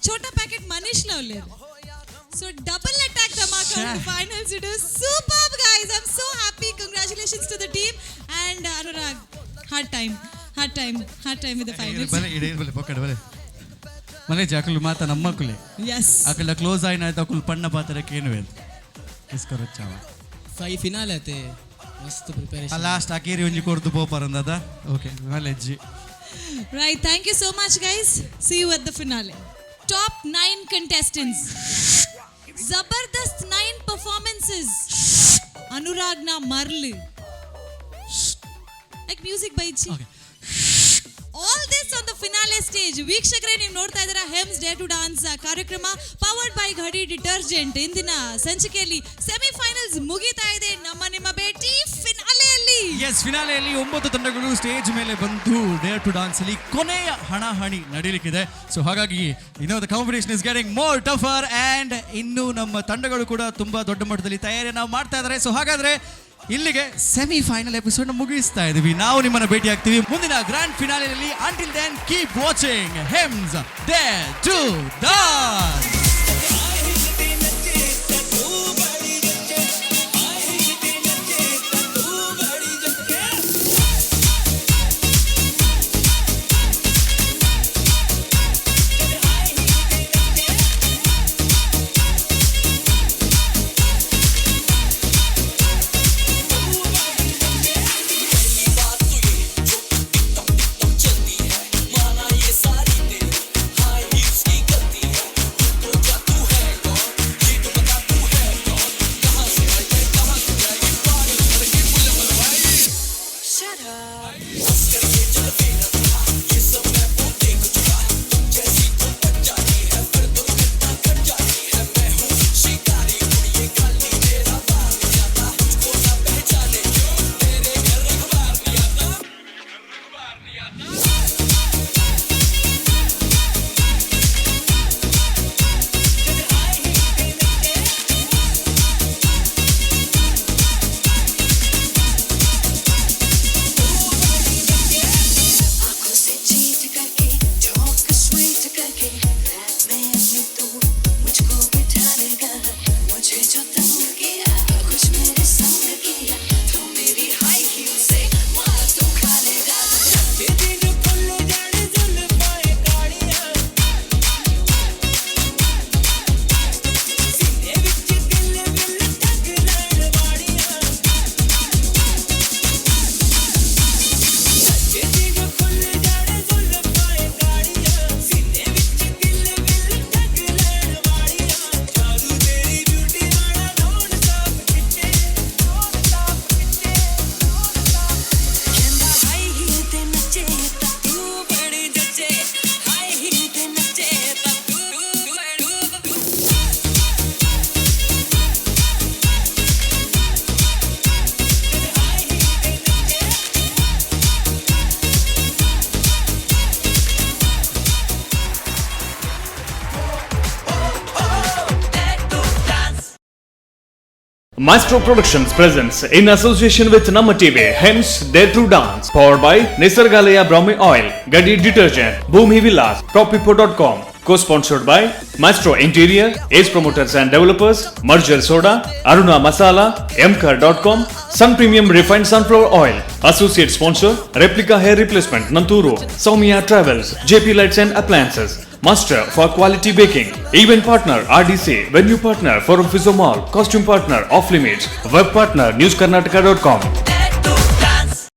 ಛೋಟಾ ಪ್ಯಾಕೆಟ್ ಮನೀಶ್ ಲ ಉಲ್ಲೇರ್. ಸೊ ಡಬಲ್ ಅಟ್ಯಾಕ್ ಧಮಾಕ ಉಂಡು ಫೈನಲ್ಸ್ ಇಡು. Superb guys, I am so happy. Congratulations to the team. And Anurag, hard time, hard time, hard time with the finals. ಬಲೆ ಇಡೇ ಬಲೆ ಪೊಕ್ಕಡೆ ಬಲೆ ಮಲೆ ಜಾಕುಲು ಮಾತ ನಮ್ಮಕುಲೆ. ಎಸ್. ಅಕುಲ ಕ್ಲೋಸ್ ಆಯ್ನ ಆಯ್ತು ಅಕುಲು ಪಣ್ಣ ಪಾತ್ರಕ್ಕೆ ಏನು ಇಸ್ಕೊರಚ್ಚಾವ. ಫೈ ಫಿನಾಲೆ ಆತೆ ಮಸ್ತ್ ಪ್ರಿಪರೇಷನ್. ಲಾಸ್ಟ್ ಅಕೇರಿ ಒಂಜಿ ಕೊರ್ದು ಪೋಪರಂದದ. Okay, ಮಲೆಜ್ಜಿ. Right, thank you so much, guys. See you at the finale. Top 9 contestants. Zabardast 9 performances. Anurag na Marlu. Like music by Chi. All this on the Finale stage. ವೀಕ್ಷಕರೇ, ನೀವು ನೋಡ್ತಾ ಇದ್ದೀರಾ ಹೆಮ್ಸ್ dare to dance ಕಾರ್ಯಕ್ರಮ powered ಬೈ Ghadi detergent. ಇಂದಿನ ಸಂಚಿಕೆಯಲ್ಲಿ semifinals ಮುಗೀತಾ ಇದೆ. ನಮ್ಮ ನಿಮ್ಮ ಭೇಟಿ ಫಿನಾಲೆಯಲ್ಲಿ. ಎಸ್, ಫಿನಾಲೆಯಲ್ಲಿ 9 ತಂಡಗಳು ಸ್ಟೇಜ್ ಮೇಲೆ ಬಂದು dare to dance ಅಲ್ಲಿ ಕೊನೆಯ ಹಣಾಹಣಿ ನಡೀಲಿಕ್ಕಿದೆ. ಸೊ ಹಾಗಾಗಿ ಇನ್ನೂ the competition is getting more tougher and ಇನ್ನು ನಮ್ಮ ತಂಡಗಳು ಕೂಡ ತುಂಬಾ ದೊಡ್ಡ ಮಟ್ಟದಲ್ಲಿ ತಯಾರಿ ನಾವು ಮಾಡ್ತಾ ಇದ್ದಾರೆ. ಸೊ ಹಾಗಾದ್ರೆ ಇಲ್ಲಿಗೆ ಸೆಮಿಫೈನಲ್ ಎಪಿಸೋಡ್ ಮುಗಿಸ್ತಾ ಇದೀವಿ. ನಾವು ನಿಮ್ಮನ್ನ ಭೇಟಿ ಆಗ್ತೀವಿ ಮುಂದಿನ grand ಫಿನಾಲೆಯಲ್ಲಿ. Until then, keep watching Hems Dare to Dance. आंखों से चीट करके, टॉक स्वीट करके, रैप में अपनी तू मुझको बिठा लेगा। मुझे जो तंग किया, कुछ मेरे संग किया, तो मेरी हाई हील से मार तू खा लेगा। दिन खुल जाने जुल्फाए कालियां, सीने विच दिल will ठग लैण वालियां। दिन खुल जाने जुल्फाए कालियां, सीने विच दिल will ठग लैण वालियां। जादू तेरी ब्यूटी वाला धोन साफ खिच्चे, धोन साफ खिच्चे, धोन साफ। कहंदा हाई हील ते नच्चे तां तू बड़ी जच्चे, हाई हील ते नच्चे तां तू तू। Maestro Productions presents in association with Namma TV, Hems Dare to Dance, powered by Nisargalaya Brahmi Oil, Gadi Detergent, Bhumi Villas, Propipo.com, co-sponsored by Maestro Interior, Ace Promoters and Developers, Merger Soda, Aruna Masala, Mkar.com, Sun Premium Refined Sunflower Oil, Associate Sponsor, Replica Hair Replacement, Nanturu, Soumya Travels, JP Lights and Appliances, Master for Quality Baking, Event Partner, RDC, Venue Partner, Forum Physio Mall, Costume Partner, Off Limits, Web Partner, NewsKarnataka.com.